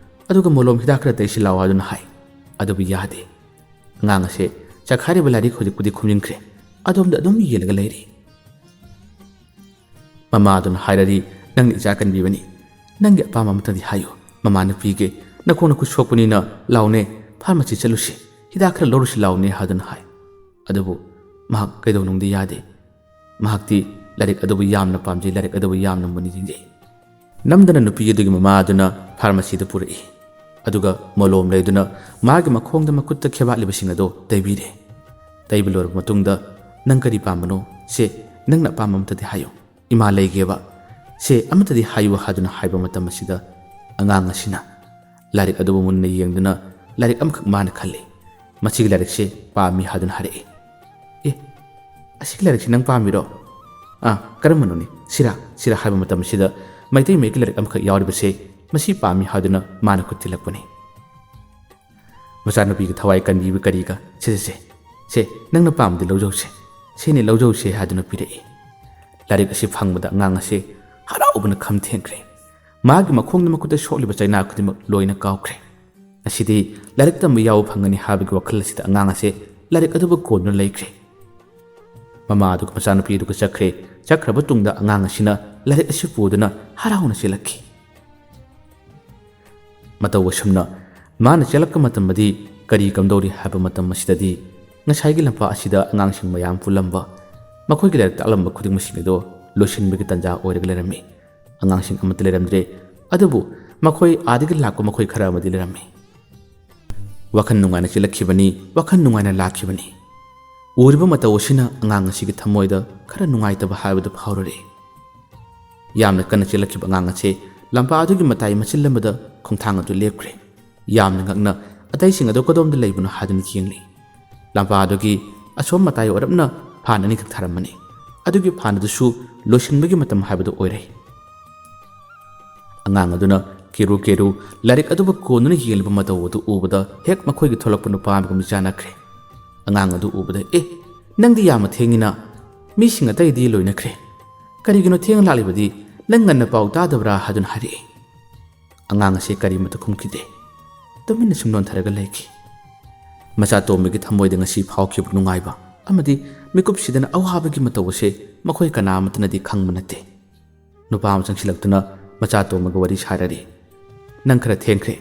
ꯑꯗꯨꯒ ꯃꯣꯂꯣꯝ ꯍꯤꯗꯥꯛ ꯈꯔ ꯇꯩꯁꯤꯜꯂꯣ" ꯍꯥꯏꯗꯨꯅ ꯍꯥꯏ꯫ ꯑꯗꯨꯕꯨ ꯌꯥꯗꯦ꯫ ꯑꯉꯥꯡ ꯑꯁꯦ ꯆꯈꯥꯏꯔꯤꯕ ꯂꯥꯏꯔꯤꯛ ꯍꯧꯖꯤꯛꯄꯨꯗꯤ ꯈꯨꯝꯖꯤꯟꯈ꯭ꯔꯦ, ꯑꯗꯣꯝꯗ ꯑꯗꯨꯝ ꯌꯦꯡꯂꯒ ꯂꯩꯔꯤ꯫ ꯃꯃꯥ ꯑꯗꯨꯅ ꯍꯥꯏꯔꯔꯤ, "ꯅꯪꯅ ꯏꯆꯥ ꯀꯟꯕꯤꯕꯅꯤ, ꯅꯪꯒꯤ ꯑꯄꯥꯝꯕ ꯑꯃꯇꯗꯤ ꯍꯥꯏꯌꯨ, ꯃꯃꯥꯅ ꯄꯤꯒꯦ꯫ ꯅꯈꯣꯡ ꯅꯈꯨꯠ ꯁꯣꯛꯄꯅꯤꯅ ꯂꯥꯎꯅꯦ, ꯐꯥꯔꯃꯥꯁꯤ ꯆꯠꯂꯨꯁꯤ, ꯍꯤꯗꯥꯛ ꯈꯔ ꯂꯧꯔꯨꯁꯤ ꯂꯥꯎꯅꯦ" ꯍꯥꯏꯗꯨꯅ ꯍꯥꯏ꯫ ꯑꯗꯨꯕꯨ ꯃꯍꯥꯛ ꯀꯩꯗꯧꯅꯨꯡꯗ ꯌꯥꯗꯦ꯫ ꯃꯍꯥꯛꯇꯤ ꯂꯥꯏꯔꯤꯛ ꯑꯗꯨꯕꯨ ꯌꯥꯝꯅ ꯄꯥꯝꯖꯩ, ꯂꯥꯏꯔꯤꯛ ꯑꯗꯨꯕꯨ ꯌꯥꯝꯅ ꯃꯨꯟꯅ ꯌꯦꯡꯖꯩ꯫ ꯅꯝꯗꯅ ꯅꯨꯄꯤ ꯑꯗꯨꯒꯤ ꯃꯃꯥ ꯑꯗꯨꯅ ꯐꯥꯔꯃꯥꯁꯤꯗ ꯄꯨꯔꯛꯏ꯫ ꯑꯗꯨꯒ ꯃꯣꯂꯣꯝ ꯂꯩꯗꯨꯅ ꯃꯥꯒꯤ ꯃꯈꯣꯡꯗ ꯃꯈꯨꯠꯇ ꯈꯦꯕꯥꯠꯂꯤꯕꯁꯤꯡ ꯑꯗꯨ ꯇꯩꯕꯤꯔꯦ꯫ ꯇꯩꯕ ꯂꯣꯏꯔꯕ ꯃꯇꯨꯡꯗ, "ꯅꯪ ꯀꯔꯤ ꯄꯥꯝꯕꯅꯣ? ꯁꯦ, ꯅꯪꯅ ꯑꯄꯥꯝꯕ ꯑꯃꯇꯗꯤ ꯍꯥꯏꯌꯨ꯫ ꯏꯃꯥ ꯂꯩꯒꯦꯕ꯫ ꯁꯦ, ꯑꯃꯇꯗꯤ ꯍꯥꯏꯌꯨ" ꯍꯥꯏꯗꯨꯅ ꯍꯥꯏꯕ ꯃꯇꯝ ꯑꯁꯤꯗ ꯑꯉꯥꯡ ꯑꯁꯤꯅ ꯂꯥꯏꯔꯤꯛ ꯑꯗꯨꯕꯨ ꯃꯨꯟꯅ ꯌꯦꯡꯗꯨꯅ ꯂꯥꯏꯔꯤꯛ ꯑꯃꯈꯛ ꯃꯥꯅ ꯈꯜꯂꯤ꯫ "ꯃꯁꯤꯒꯤ ꯂꯥꯏꯔꯤꯛꯁꯦ ꯄꯥꯝꯃꯤ" ꯍꯥꯏꯗꯨꯅ ꯍꯥꯏꯔꯛꯏ꯫ "ꯑꯦ, ꯑꯁꯤꯒꯤ ꯂꯥꯏꯔꯤꯛꯁꯤ ꯅꯪ ꯄꯥꯝꯃꯤꯔꯣ?" "ꯑꯥ, ꯀꯔꯝꯕꯅꯣꯅꯦ? ꯁꯤꯔꯥ, ꯁꯤꯔꯥ?" ꯍꯥꯏꯕ ꯃꯇꯝꯁꯤꯗ ꯃꯩꯇꯩ ꯃꯌꯦꯛꯀꯤ ꯂꯥꯏꯔꯤꯛ ꯑꯃꯈꯛ ꯌꯥꯎꯔꯤꯕꯁꯦ ꯃꯁꯤ ꯄꯥꯝꯃꯤ ꯍꯥꯏꯗꯨꯅ ꯃꯥꯅ ꯈꯨꯠ ꯊꯤꯜꯂꯛꯄꯅꯤ꯫ ꯃꯆꯥꯅꯨꯄꯤꯒꯤ ꯊꯋꯥꯏ ꯀꯟꯕꯤꯕ ꯀꯔꯤꯒ, "ꯁꯦ, ꯁꯦ, ꯁꯦ, ꯁꯦ, ꯅꯪꯅ ꯄꯥꯝꯕꯗꯤ ꯂꯧꯖꯧꯁꯦ, ꯁꯤꯅꯤ ꯂꯧꯖꯧꯁꯦ" ꯍꯥꯏꯗꯨꯅ ꯄꯤꯔꯛꯏ꯫ ꯂꯥꯏꯔꯤꯛ ꯑꯁꯤ ꯐꯪꯕꯗ ꯑꯉꯥꯡ ꯑꯁꯤ ꯍꯔꯥꯎꯕꯅ ꯈꯝ ꯊꯦꯡꯈ꯭ꯔꯦ꯫ ꯃꯍꯥꯛꯀꯤ ꯃꯈꯣꯡꯗ ꯃꯈꯨꯠꯇ ꯁꯣꯛꯂꯤꯕ ꯆꯩꯅꯥ ꯈꯨꯗꯤꯡꯃꯛ ꯂꯣꯏꯅ ꯀꯥꯎꯈ꯭ꯔꯦ꯫ ꯉꯁꯤꯗꯤ ꯂꯥꯏꯔꯤꯛ ꯇꯝꯕ ꯌꯥꯎꯕ ꯐꯪꯒꯅꯤ ꯍꯥꯏꯕꯒꯤ ꯋꯥꯈꯜ ꯑꯁꯤꯗ ꯑꯉꯥꯡ ꯑꯁꯦ ꯂꯥꯏꯔꯤꯛ ꯑꯗꯨꯕꯨ ꯀꯣꯟꯗꯨꯅ ꯂꯩꯈ꯭ꯔꯦ꯫ ꯃꯃꯥ ꯑꯗꯨꯒ ꯃꯆꯥꯅꯨꯄꯤ ꯑꯗꯨꯒ ꯆꯠꯈ꯭ꯔꯦ꯫ ꯆꯠꯈ꯭ꯔꯕ ꯇꯨꯡꯗ ꯑꯉꯥꯡ ꯑꯁꯤꯅ ꯂꯥꯏꯔꯤꯛ ꯑꯁꯤ ꯄꯨꯗꯨꯅ ꯍꯔꯥꯎꯅ ꯆꯦꯜꯂꯛꯈꯤ꯫ ꯃꯇꯧ ꯑꯁꯨꯝꯅ ꯃꯥꯅ ꯆꯦꯜꯂꯛꯄ ꯃꯇꯝꯗꯗꯤ ꯀꯔꯤ ꯀꯝꯗꯧꯔꯤ ꯍꯥꯏꯕ ꯃꯇꯝ ꯑꯁꯤꯗꯗꯤ ꯉꯁꯥꯏꯒꯤ ꯂꯝꯄꯥꯛ ꯑꯁꯤꯗ ꯑꯉꯥꯡꯁꯤꯡ ꯃꯌꯥꯝ ꯄꯨꯜꯂꯝꯕ, ꯃꯈꯣꯏꯒꯤ ꯂꯥꯏꯔꯤꯛ ꯇꯥꯛꯂꯝꯕ ꯈꯨꯗꯤꯡꯃꯛꯁꯤꯡ ꯑꯗꯨ ꯂꯣꯏꯁꯤꯟꯕꯒꯤ ꯇꯥꯟꯖꯥ ꯑꯣꯏꯔꯒ ꯂꯩꯔꯝꯃꯤ꯫ ꯑꯉꯥꯡꯁꯤꯡ ꯑꯃꯠꯇ ꯂꯩꯔꯝꯗ꯭ꯔꯦ꯫ ꯑꯗꯨꯕꯨ ꯃꯈꯣꯏ ꯑꯥꯗꯒꯤ ꯂꯥꯛꯄ ꯃꯈꯣꯏ ꯈꯔ ꯑꯃꯗꯤ ꯂꯩꯔꯝꯃꯤ꯫ ꯋꯥꯈꯜ ꯅꯨꯡꯉꯥꯏꯅ ꯆꯦꯜꯂꯛꯈꯤꯕꯅꯤ, ꯋꯥꯈꯜ ꯅꯨꯡꯉꯥꯏꯅ ꯂꯥꯛꯈꯤꯕꯅꯤ꯫ ꯎꯔꯤꯕ ꯃꯇꯧ ꯑꯁꯤꯅ ꯑꯉꯥꯡ ꯑꯁꯤꯒꯤ ꯊꯃꯣꯏꯗ ꯈꯔ ꯅꯨꯡꯉꯥꯏꯇꯕ ꯍꯥꯏꯕꯗꯨ ꯐꯥꯎꯔꯔꯦ꯫ ꯌꯥꯝꯅ ꯀꯟꯅ ꯆꯦꯜꯂꯛꯈꯤꯕ ꯑꯉꯥꯡ ꯑꯁꯤ ꯂꯝꯄꯥꯛ ꯑꯗꯨꯒꯤ ꯃꯇꯥꯏ ꯃꯆꯤꯜ ꯑꯃꯗ ꯈꯣꯡꯊꯥꯡ ꯑꯗꯨ ꯂꯦꯞꯈ꯭ꯔꯦ꯫ ꯌꯥꯝꯅ ꯉꯛꯅ ꯑꯇꯩꯁꯤꯡ ꯑꯗꯨ ꯀꯗꯣꯝꯗ ꯂꯩꯕꯅꯣ ꯍꯥꯏꯗꯨꯅ ꯌꯦꯡꯂꯤ꯫ ꯂꯝꯄꯥꯛ ꯑꯗꯨꯒꯤ ꯑꯁꯣꯝ ꯃꯇꯥꯏ ꯑꯣꯏꯔꯞꯅ ꯐꯥꯟ ꯑꯅꯤꯈꯛ ꯊꯥꯔꯝꯕꯅꯤ꯫ ꯑꯗꯨꯒꯤ ꯐꯥꯟ ꯑꯗꯨꯁꯨ ꯂꯣꯏꯁꯤꯟꯕꯒꯤ ꯃꯇꯝ ꯍꯥꯏꯕꯗꯨ ꯑꯣꯏꯔꯦ꯫ ꯑꯉꯥꯡ ꯑꯗꯨꯅ ꯀꯦꯔꯨ ꯀꯦꯔꯨ ꯂꯥꯏꯔꯤꯛ ꯑꯗꯨꯕꯨ ꯀꯣꯟꯗꯨꯅ ꯌꯦꯡꯂꯤꯕ ꯃꯇꯧ ꯑꯗꯨ ꯎꯕꯗ ꯍꯦꯛ ꯃꯈꯣꯏꯒꯤ ꯊꯣꯛꯂꯛꯄ ꯅꯨꯄꯥ ꯑꯃꯒ ꯃꯤꯆꯥꯟꯅꯈ꯭ꯔꯦ꯫ ꯑꯉꯥꯡ ꯑꯗꯨ ꯎꯕꯗ, "ꯑꯦ, ꯅꯪꯗꯤ ꯌꯥꯝꯅ ꯊꯦꯡꯉꯤꯅ, ꯃꯤꯁꯤꯡ ꯑꯇꯩꯗꯤ ꯂꯣꯏꯅꯈ꯭ꯔꯦ꯫ ꯀꯔꯤꯒꯤꯅꯣ ꯊꯦꯡꯅ ꯂꯥꯛꯂꯤꯕꯗꯤ? ꯅꯪ ꯉꯟꯅ ꯄꯥꯎ ꯇꯥꯗꯕ꯭ꯔꯥ?" ꯍꯥꯏꯗꯨꯅ ꯍꯥꯏꯔꯛꯏ꯫ ꯑꯉꯥꯡ ꯑꯁꯤ ꯀꯔꯤꯃꯠꯇ ꯈꯨꯝꯈꯤꯗꯦ꯫ ꯇꯨꯃꯤꯟꯅ ꯁꯨꯝ ꯅꯣꯟꯊꯔꯒ ꯂꯩꯈꯤ꯫ ꯃꯆꯥ ꯇꯣꯝꯕꯒꯤ ꯊꯃꯣꯏꯗ ꯉꯁꯤ ꯐꯥꯎꯈꯤꯕ ꯅꯨꯡꯉꯥꯏꯕ ꯑꯃꯗꯤ ꯃꯤꯀꯨꯞꯁꯤꯗꯅ ꯑꯋꯥꯕꯒꯤ ꯃꯇꯧ ꯑꯁꯦ ꯃꯈꯣꯏ ꯀꯅꯥ ꯑꯃꯠꯇꯅꯗꯤ ꯈꯪꯕ ꯅꯠꯇꯦ꯫ ꯅꯨꯄꯥ ꯑꯃ ꯆꯪꯁꯤꯜꯂꯛꯇꯨꯅ ꯃꯆꯥ ꯇꯣꯝꯕꯒ ꯋꯥꯔꯤ ꯁꯥꯔꯔꯤ꯫ "ꯅꯪ ꯈꯔ ꯊꯦꯡꯈ꯭ꯔꯦ꯫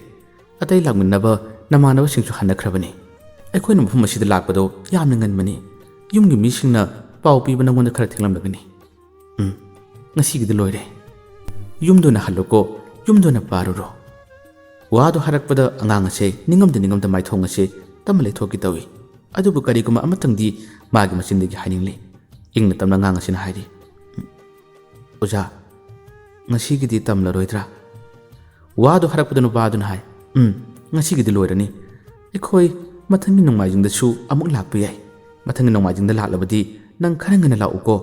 ꯑꯇꯩ ꯂꯥꯛꯃꯤꯟꯅꯕ ꯅꯃꯥꯟꯅꯕꯁꯤꯡꯁꯨ ꯍꯟꯅꯈ꯭ꯔꯕꯅꯤ꯫ ꯑꯩꯈꯣꯏꯅ ꯃꯐꯝ ꯑꯁꯤꯗ ꯂꯥꯛꯄꯗꯣ ꯌꯥꯝꯅ ꯉꯟꯕꯅꯤ꯫ ꯌꯨꯝꯒꯤ ꯃꯤꯁꯤꯡꯅ ꯄꯥꯎ ꯄꯤꯕ ꯅꯪꯉꯣꯟꯗ ꯈꯔ ꯊꯦꯡꯂꯝꯂꯒꯅꯤ꯫ ꯎꯝ, ꯉꯁꯤꯒꯤꯗꯤ ꯂꯣꯏꯔꯦ꯫ ꯌꯨꯝꯗ ꯑꯣꯏꯅ ꯍꯜꯂꯨꯀꯣ, ꯌꯨꯝꯗ ꯑꯣꯏꯅ ꯄꯥꯔꯨꯔꯣ꯫" ꯋꯥꯗꯨ ꯍꯥꯏꯔꯛꯄꯗ ꯑꯉꯥꯡ ꯑꯁꯦ ꯅꯤꯡꯉꯝꯗ ꯅꯤꯡꯉꯝꯗ ꯃꯥꯏꯊꯣꯡ ꯑꯁꯦ ꯇꯞꯅ ꯂꯩꯊꯣꯛꯀꯦ ꯇꯧꯏ꯫ ꯑꯗꯨꯕꯨ ꯀꯔꯤꯒꯨꯝꯕ ꯑꯃꯇꯪꯗꯤ ꯃꯥꯒꯤ ꯃꯆꯤꯟꯗꯒꯤ ꯍꯥꯏꯅꯤꯡꯂꯤ꯫ ꯏꯪꯅ ꯇꯞꯅ ꯑꯉꯥꯡ ꯑꯁꯤꯅ ꯍꯥꯏꯔꯤ, "ꯑꯣꯖꯥ, ꯉꯁꯤꯒꯤꯗꯤ ꯇꯝꯂꯔꯣꯏꯗ꯭ꯔꯥ?" ꯋꯥꯗꯨ ꯍꯥꯏꯔꯛꯄꯗ ꯅꯨꯄꯥꯗꯨꯅ ꯍꯥꯏ, "ꯎꯝ, ꯉꯁꯤꯒꯤꯗꯤ ꯂꯣꯏꯔꯅꯤ꯫ ꯑꯩꯈꯣꯏ ꯃꯊꯪꯒꯤ ꯅꯣꯡꯃꯥꯏꯖꯤꯡꯗꯁꯨ ꯑꯃꯨꯛ ꯂꯥꯛꯄ ꯌꯥꯏ꯫ ꯃꯊꯪꯒꯤ ꯅꯣꯡꯃꯥꯏꯖꯤꯡꯗ ꯂꯥꯛꯂꯕꯗꯤ ꯅꯪ ꯈꯔ ꯉꯟꯅ ꯂꯥꯛꯎꯀꯣ꯫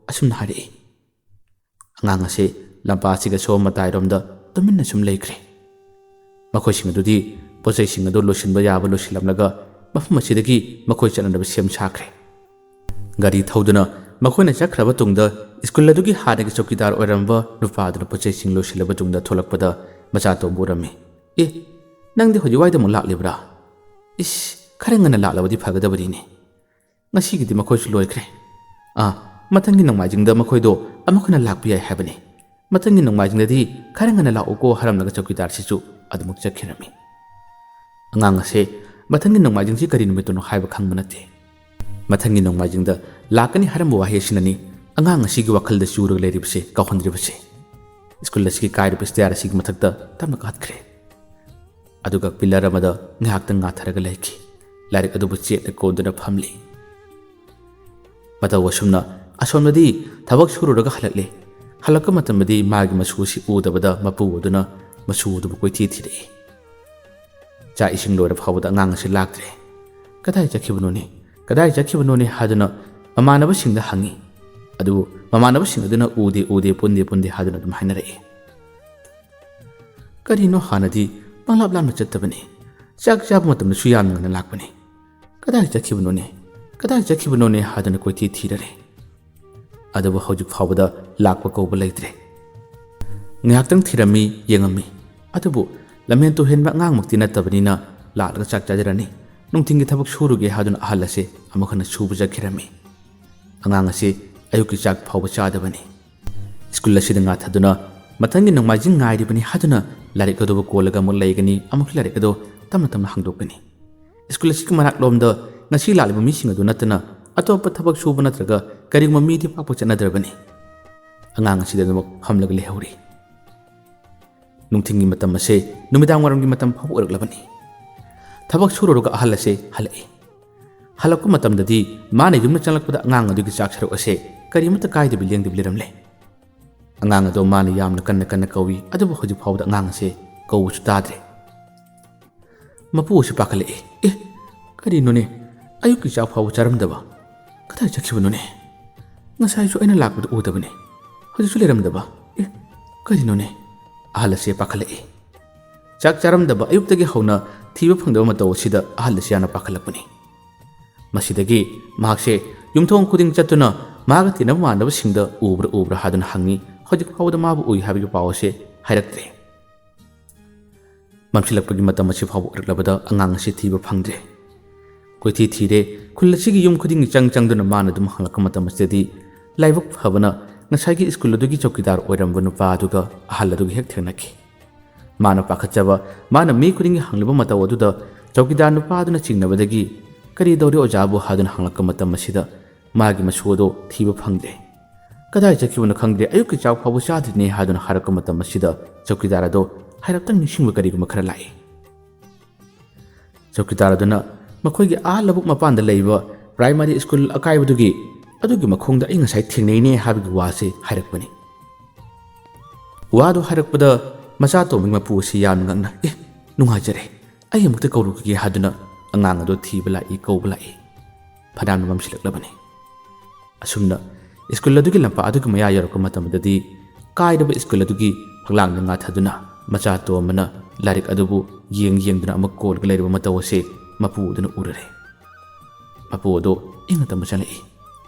ꯑꯁꯨꯝꯅ ꯍꯥꯏꯔꯛꯏ꯫ ꯑꯉꯥꯡ ꯑꯁꯤ ꯂꯝꯄꯥꯛ ꯑꯁꯤꯒꯤ ꯑꯁꯣꯝ ꯃꯇꯥꯏꯔꯣꯝꯗ ꯇꯨꯃꯤꯟꯅ ꯁꯨꯝ ꯂꯩꯈ꯭ꯔꯦ꯫ ꯃꯈꯣꯏꯁꯤꯡ ꯑꯗꯨꯗꯤ ꯄꯣꯠꯆꯩꯁꯤꯡ ꯑꯗꯨ ꯂꯣꯏꯁꯤꯟꯕ ꯌꯥꯕ ꯂꯣꯏꯁꯤꯜꯂꯝꯂꯒ ꯃꯐꯝ ꯑꯁꯤꯗꯒꯤ ꯃꯈꯣꯏ ꯆꯠꯅꯅꯕ ꯁꯦꯝ ꯁꯥꯈ꯭ꯔꯦ꯫ ꯒꯥꯔꯤ ꯊꯧꯗꯨꯅ ꯃꯈꯣꯏꯅ ꯆꯠꯈ꯭ꯔꯕ ꯇꯨꯡꯗ ꯁ꯭ꯀꯨꯜ ꯑꯗꯨꯒꯤ ꯍꯥꯟꯅꯒꯤ ꯆꯧꯀꯤꯗꯥꯔ ꯑꯣꯏꯔꯝꯕ ꯅꯨꯄꯥ ꯑꯗꯨꯅ ꯄꯣꯠꯆꯩꯁꯤꯡ ꯂꯣꯏꯁꯤꯜꯂꯕ ꯇꯨꯡꯗ ꯊꯣꯛꯂꯛꯄꯗ ꯃꯆꯥꯇꯣꯝꯕꯨ ꯎꯔꯝꯃꯤ꯫ "ꯑꯦ, ꯅꯪꯗꯤ ꯍꯧꯖꯤꯛꯋꯥꯏꯗ ꯑꯃꯨꯛ ꯂꯥꯛꯂꯤꯕ꯭ꯔꯥ? ꯏꯁ, ꯈꯔ ꯉꯟꯅ ꯂꯥꯛꯂꯕꯗꯤ ꯐꯒꯗꯕꯅꯤꯅꯦ꯫ ꯉꯁꯤꯒꯤꯗꯤ ꯃꯈꯣꯏꯁꯨ ꯂꯣꯏꯈ꯭ꯔꯦ꯫ ꯑꯥ, ꯃꯊꯪꯒꯤ ꯅꯣꯡꯃꯥꯏꯖꯤꯡꯗ ꯃꯈꯣꯏꯗꯣ ꯑꯃꯨꯛ ꯍꯟꯅ ꯂꯥꯛꯄ ꯌꯥꯏ ꯍꯥꯏꯕꯅꯤ꯫ ꯃꯊꯪꯒꯤ ꯅꯣꯡꯃꯥꯏꯖꯤꯡꯗꯗꯤ ꯈꯔ ꯉꯟꯅ ꯂꯥꯛꯎꯀꯣ" ꯍꯥꯏꯔꯝꯂꯒ ꯆꯧꯀꯤꯗꯥꯔꯁꯤꯁꯨ ꯑꯗꯨꯃꯛ ꯆꯠꯈꯤꯔꯝꯃꯤ꯫ ꯑꯉꯥꯡ ꯑꯁꯦ ꯃꯊꯪꯒꯤ ꯅꯣꯡꯃꯥꯏꯖꯤꯡꯁꯤ ꯀꯔꯤ ꯅꯨꯃꯤꯠꯇꯅꯣ ꯍꯥꯏꯕ ꯈꯪꯕ ꯅꯠꯇꯦ꯫ ꯃꯊꯪꯒꯤ ꯅꯣꯡꯃꯥꯏꯖꯤꯡꯗ ꯂꯥꯛꯀꯅꯤ ꯍꯥꯏꯔꯝꯕ ꯋꯥꯍꯩ ꯑꯁꯤꯅꯅꯤ ꯑꯉꯥꯡ ꯑꯁꯤꯒꯤ ꯋꯥꯈꯜꯗ ꯆꯨꯔꯒ ꯂꯩꯔꯤꯕꯁꯦ, ꯀꯥꯎꯍꯟꯗ꯭ꯔꯤꯕꯁꯦ꯫ ꯁ꯭ꯀꯨꯜ ꯑꯁꯤꯒꯤ ꯀꯥꯏꯔꯤꯕ ꯁ꯭ꯇꯦꯌꯥꯔ ꯑꯁꯤꯒꯤ ꯃꯊꯛꯇ ꯇꯞꯅ ꯀꯥꯈꯠꯈ꯭ꯔꯦ꯫ ꯑꯗꯨꯒ ꯄꯤꯂꯔ ꯑꯃꯗ ꯉꯥꯏꯍꯥꯛꯇꯪ ꯉꯥꯊꯔꯒ ꯂꯩꯈꯤ꯫ ꯂꯥꯏꯔꯤꯛ ꯑꯗꯨꯕꯨ ꯆꯦꯠꯅ ꯀꯣꯟꯗꯨꯅ ꯐꯝꯂꯤ꯫ ꯃꯇꯧ ꯑꯁꯨꯝꯅ ꯑꯁꯣꯝꯗꯗꯤ ꯊꯕꯛ ꯁꯨꯔꯨꯔꯒ ꯍꯜꯂꯛꯂꯦ꯫ ꯍꯜꯂꯛꯄ ꯃꯇꯝꯗꯗꯤ ꯃꯥꯒꯤ ꯃꯁꯨ ꯑꯁꯤ ꯎꯗꯕꯗ ꯃꯄꯨ ꯑꯗꯨꯅ ꯃꯁꯨ ꯑꯗꯨꯕꯨ ꯀꯣꯏꯊꯤ ꯊꯤꯔꯛꯏ꯫ ꯆꯥꯛ ꯏꯁꯤꯡ ꯂꯣꯏꯔ ꯐꯥꯎꯕꯗ ꯑꯉꯥꯡ ꯑꯁꯤ ꯂꯥꯛꯇ꯭ꯔꯦ꯫ "ꯀꯗꯥꯏ ꯆꯠꯈꯤꯕꯅꯣꯅꯦ? ꯀꯗꯥꯏ ꯆꯠꯈꯤꯕꯅꯣꯅꯦ?" ꯍꯥꯏꯗꯨꯅ ꯃꯃꯥꯟꯅꯕꯁꯤꯡꯗ ꯍꯪꯉꯤ꯫ ꯑꯗꯨꯕꯨ ꯃꯃꯥꯟꯅꯕꯁꯤꯡ ꯑꯗꯨꯅ "ꯎꯗꯦ, ꯎꯗꯦ, ꯄꯨꯟꯗꯦ, ꯄꯨꯟꯗꯦ" ꯍꯥꯏꯗꯨꯅ ꯑꯗꯨꯝ ꯍꯥꯏꯅꯔꯛꯏ꯫ ꯀꯔꯤꯅꯣ, ꯍꯥꯟꯅꯗꯤ ꯄꯪꯂꯥꯞ ꯂꯥꯞꯅ ꯆꯠꯇꯕꯅꯤ꯫ ꯆꯥꯛ ꯆꯥꯕ ꯃꯇꯝꯗꯁꯨ ꯌꯥꯝꯅ ꯉꯟꯅ ꯂꯥꯛꯄꯅꯤ꯫ "ꯀꯗꯥꯏ ꯆꯠꯈꯤꯕꯅꯣꯅꯦ? ꯀꯗꯥꯏ ꯆꯠꯈꯤꯕꯅꯣꯅꯦ?" ꯍꯥꯏꯗꯨꯅ ꯀꯣꯏꯊꯤ ꯊꯤꯔꯔꯦ꯫ ꯑꯗꯨꯕꯨ ꯍꯧꯖꯤꯛ ꯐꯥꯎꯕꯗ ꯂꯥꯛꯄ ꯀꯧꯕ ꯂꯩꯇ꯭ꯔꯦ꯫ ꯉꯥꯏꯍꯥꯛꯇꯪ ꯊꯤꯔꯝꯃꯤ, ꯌꯦꯡꯉꯝꯃꯤ꯫ ꯑꯗꯨꯕꯨ ꯂꯝꯍꯦꯟ ꯇꯨꯍꯦꯟꯕ ꯑꯉꯥꯡꯃꯛꯇꯤ ꯅꯠꯇꯕꯅꯤꯅ ꯂꯥꯛꯂꯒ ꯆꯥꯛ ꯆꯥꯖꯔꯅꯤ, ꯅꯨꯡꯊꯤꯟꯒꯤ ꯊꯕꯛ ꯁꯨꯔꯨꯒꯦ ꯍꯥꯏꯗꯨꯅ ꯑꯍꯜ ꯑꯁꯦ ꯑꯃꯨꯛ ꯍꯟꯅ ꯁꯨꯕ ꯆꯠꯈꯤꯔꯝꯃꯤ꯫ ꯑꯉꯥꯡ ꯑꯁꯤ ꯑꯌꯨꯛꯀꯤ ꯆꯥꯛ ꯐꯥꯎꯕ ꯆꯥꯗꯕꯅꯤ꯫ ꯁ꯭ꯀꯨꯜ ꯑꯁꯤꯗ ꯉꯥꯊꯗꯨꯅ ꯃꯊꯪꯒꯤ ꯅꯣꯡꯃꯥꯏꯖꯤꯡ ꯉꯥꯏꯔꯤꯕꯅꯤ ꯍꯥꯏꯗꯨꯅ ꯂꯥꯏꯔꯤꯛ ꯑꯗꯨꯕꯨ ꯀꯣꯜꯂꯒ ꯑꯃꯨꯛ ꯂꯩꯒꯅꯤ, ꯑꯃꯨꯛ ꯂꯥꯏꯔꯤꯛ ꯑꯗꯨ ꯇꯞꯅ ꯇꯞꯅ ꯍꯥꯡꯗꯣꯛꯀꯅꯤ꯫ ꯁ꯭ꯀꯨꯜ ꯑꯁꯤꯒꯤ ꯃꯅꯥꯛꯂꯣꯝꯗ ꯉꯁꯤ ꯂꯥꯛꯂꯤꯕ ꯃꯤꯁꯤꯡ ꯑꯗꯨ ꯅꯠꯇꯅ ꯑꯇꯣꯞꯄ ꯊꯕꯛ ꯁꯨꯕ ꯅꯠꯇ꯭ꯔꯒ ꯀꯔꯤꯒꯨꯝꯕ ꯃꯤꯗꯤ ꯄꯥꯛꯄ ꯆꯠꯅꯗ꯭ꯔꯕꯅꯤ꯫ ꯑꯉꯥꯡ ꯑꯁꯤꯗ ꯑꯗꯨꯃꯛ ꯐꯝꯂꯒ ꯂꯩꯍꯧꯔꯤ꯫ ꯅꯨꯡꯊꯤꯜꯒꯤ ꯃꯇꯝ ꯑꯁꯦ ꯅꯨꯃꯤꯗꯥꯡ ꯋꯥꯏꯔꯝꯒꯤ ꯃꯇꯝ ꯐꯥꯎꯕ ꯑꯣꯏꯔꯛꯂꯕꯅꯤ꯫ ꯊꯕꯛ ꯁꯨꯔꯨꯔꯒ ꯑꯍꯜ ꯑꯁꯦ ꯍꯜꯂꯛꯏ꯫ ꯍꯜꯂꯛꯄ ꯃꯇꯝꯗꯗꯤ ꯃꯥꯅ ꯌꯨꯝꯗ ꯆꯪꯂꯛꯄꯗ ꯑꯉꯥꯡ ꯑꯗꯨꯒꯤ ꯆꯥꯛ ꯁꯔꯨꯛ ꯑꯁꯦ ꯀꯔꯤꯃꯠꯇ ꯀꯥꯏꯗꯕꯤ ꯂꯦꯡꯗꯕꯤ ꯂꯩꯔꯝꯂꯦ꯫ ꯑꯉꯥꯡ ꯑꯗꯣ ꯃꯥꯅ ꯌꯥꯝꯅ ꯀꯟꯅ ꯀꯟꯅ ꯀꯧꯏ, ꯑꯗꯨꯕꯨ ꯍꯧꯖꯤꯛ ꯐꯥꯎꯕꯗ ꯑꯉꯥꯡ ꯑꯁꯦ ꯀꯧꯕꯁꯨ ꯇꯥꯗ꯭ꯔꯦ꯫ ꯃꯄꯨ ꯑꯁꯤ ꯄꯥꯈꯠꯂꯛꯏ꯫ "ꯑꯦ, ꯀꯔꯤꯅꯣꯅꯦ? ꯑꯌꯨꯛꯀꯤ ꯆꯥꯛ ꯐꯥꯎꯕ ꯆꯥꯔꯝꯗꯕ? ꯀꯗꯥꯏ ꯆꯠꯈꯤꯕꯅꯣꯅꯦ?" "ꯉꯁꯥꯏꯁꯨ ꯑꯩꯅ ꯂꯥꯛꯄꯗ ꯎꯗꯕꯅꯦ, ꯍꯧꯖꯤꯛꯁꯨ ꯂꯩꯔꯝꯗꯕ꯫ ꯑꯦ, ꯀꯔꯤꯅꯣꯅꯦ?" ꯑꯍꯜ ꯑꯁꯤ ꯄꯥꯈꯠꯂꯛꯏ꯫ ꯆꯥꯛ ꯆꯥꯔꯝꯗꯕ ꯑꯌꯨꯛꯇꯒꯤ ꯍꯧꯅ ꯊꯤꯕ ꯐꯪꯗꯕ ꯃꯇꯧ ꯑꯁꯤꯗ ꯑꯍꯜ ꯑꯁꯤ ꯌꯥꯝꯅ ꯄꯥꯈꯠꯂꯛꯄꯅꯤ꯫ ꯃꯁꯤꯗꯒꯤ ꯃꯍꯥꯛꯁꯦ ꯌꯨꯝꯊꯣꯡ ꯈꯨꯗꯤꯡ ꯆꯠꯇꯨꯅ ꯃꯍꯥꯛꯀ ꯇꯤꯟꯅꯕ ꯃꯥꯟꯅꯕꯁꯤꯡꯗ "ꯎꯕ꯭ꯔꯥ, ꯎꯕ꯭ꯔꯥ?" ꯍꯥꯏꯗꯨꯅ ꯍꯪꯉꯤ꯫ ꯍꯧꯖꯤꯛ ꯐꯥꯎꯕꯗ ꯃꯥꯕꯨ ꯎꯏ ꯍꯥꯏꯕꯒꯤ ꯄꯥꯎ ꯑꯁꯤ ꯍꯥꯏꯔꯛꯇ꯭ꯔꯦ꯫ ꯃꯝꯁꯤꯜꯂꯛꯄꯒꯤ ꯃꯇꯝ ꯑꯁꯤ ꯐꯥꯎꯕ ꯑꯣꯏꯔꯛꯂꯕꯗ ꯑꯉꯥꯡ ꯑꯁꯤ ꯊꯤꯕ ꯐꯪꯗ꯭ꯔꯦ꯫ ꯀꯣꯏꯊꯤ ꯊꯤꯔꯦ꯫ ꯈꯨꯜ ꯑꯁꯤꯒꯤ ꯌꯨꯝ ꯈꯨꯗꯤꯡꯒꯤ ꯆꯪ ꯆꯪꯗꯨꯅ ꯃꯥꯅ ꯑꯗꯨꯝ ꯍꯪꯂꯛꯄ ꯃꯇꯝ ꯑꯁꯤꯗꯗꯤ ꯂꯥꯏꯕꯛ ꯐꯕꯅ ꯉꯁꯥꯏꯒꯤ ꯁ꯭ꯀꯨꯜ ꯑꯗꯨꯒꯤ ꯆꯧꯀꯤꯗꯥꯔ ꯑꯣꯏꯔꯝꯕ ꯅꯨꯄꯥ ꯑꯗꯨꯒ ꯑꯍꯜ ꯑꯗꯨꯒ ꯍꯦꯛ ꯊꯦꯡꯅꯈꯤ꯫ ꯃꯥꯅ ꯄꯥꯈꯠꯆꯕ, ꯃꯥꯅ ꯃꯤ ꯈꯨꯗꯤꯡꯒꯤ ꯍꯪꯂꯤꯕ ꯃꯇꯧ ꯑꯗꯨꯗ ꯆꯧꯀꯤꯗꯥꯔ ꯅꯨꯄꯥ ꯑꯗꯨꯅ ꯆꯤꯡꯅꯕꯗꯒꯤ, "ꯀꯔꯤ ꯇꯧꯔꯦ ꯑꯣꯖꯥꯕꯨ?" ꯍꯥꯏꯗꯨꯅ ꯍꯪꯂꯛꯄ ꯃꯇꯝ ꯑꯁꯤꯗ ꯃꯥꯒꯤ ꯃꯁꯨ ꯑꯗꯣ ꯊꯤꯕ ꯐꯪꯗ꯭ꯔꯦ꯫ "ꯀꯗꯥꯏ ꯆꯠꯈꯤꯕꯅꯣ ꯈꯪꯗ꯭ꯔꯦ, ꯑꯌꯨꯛꯀꯤ ꯆꯥꯛ ꯐꯥꯎꯕ ꯆꯥꯗ꯭ꯔꯤꯅꯦ" ꯍꯥꯏꯗꯨꯅ ꯍꯥꯏꯔꯛꯄ ꯃꯇꯝ ꯑꯁꯤꯗ ꯆꯧꯀꯤꯗꯥꯔ ꯑꯗꯣ ꯍꯥꯏꯔꯞꯇꯪ ꯅꯤꯡꯁꯤꯡꯕ ꯀꯔꯤꯒꯨꯝꯕ ꯈꯔ ꯂꯥꯛꯏ꯫ ꯆꯧꯀꯤꯗꯥꯔ ꯑꯗꯨꯅ ꯃꯈꯣꯏꯒꯤ ꯑꯥ ꯂꯧꯕꯨꯛ ꯃꯄꯥꯟꯗ ꯂꯩꯕ ꯄ꯭ꯔꯥꯏꯃꯥꯔꯤ ꯁ꯭ꯀꯨꯜ ꯑꯀꯥꯏꯕꯗꯨꯒꯤ, ꯑꯗꯨꯒꯤ ꯃꯈꯣꯡꯗ ꯑꯩ ꯉꯁꯥꯏ ꯊꯦꯡꯅꯩꯅꯦ ꯍꯥꯏꯕꯒꯤ ꯋꯥꯁꯤ ꯍꯥꯏꯔꯛꯄꯅꯤ꯫ ꯋꯥꯗꯨ ꯍꯥꯏꯔꯛꯄꯗ ꯃꯆꯥ ꯇꯣꯝꯕꯒꯤ ꯃꯄꯨ ꯑꯁꯤ ꯌꯥꯝꯅ ꯉꯛꯅ, "ꯑꯦ, ꯅꯨꯡꯉꯥꯏꯖꯔꯦ, ꯑꯩ ꯑꯃꯨꯛꯇ ꯀꯧꯔꯨꯈꯤꯒꯦ" ꯍꯥꯏꯗꯨꯅ ꯑꯉꯥꯡ ꯑꯗꯨ ꯊꯤꯕ ꯂꯥꯛꯏ, ꯀꯧꯕ ꯂꯥꯛꯏ꯫ ꯐꯅꯌꯥꯝꯅ ꯃꯝꯁꯤꯜꯂꯛꯂꯕꯅꯤ꯫ ꯑꯁꯨꯝꯅ ꯁ꯭ꯀꯨꯜ ꯑꯗꯨꯒꯤ ꯂꯝꯄꯥꯛ ꯑꯗꯨꯒꯤ ꯃꯌꯥ ꯌꯧꯔꯛꯄ ꯃꯇꯝꯗꯗꯤ ꯀꯥꯏꯔꯕ ꯁ꯭ꯀꯨꯜ ꯑꯗꯨꯒꯤ ꯐꯛꯂꯥꯡꯗ ꯉꯥꯊꯗꯨꯅ ꯃꯆꯥ ꯇꯣꯝꯕꯅ ꯂꯥꯏꯔꯤꯛ ꯑꯗꯨꯕꯨ ꯌꯦꯡ ꯌꯦꯡꯗꯨꯅ ꯑꯃꯨꯛ ꯀꯣꯜꯂꯒ ꯂꯩꯔꯕ ꯃꯇꯧ ꯑꯁꯤ ꯃꯄꯨ ꯑꯗꯨꯅ ꯎꯔꯨꯔꯦ꯫ ꯃꯄꯨ ꯑꯗꯨ ꯏꯪꯅ ꯇꯞꯅ ꯆꯪꯂꯛꯏ꯫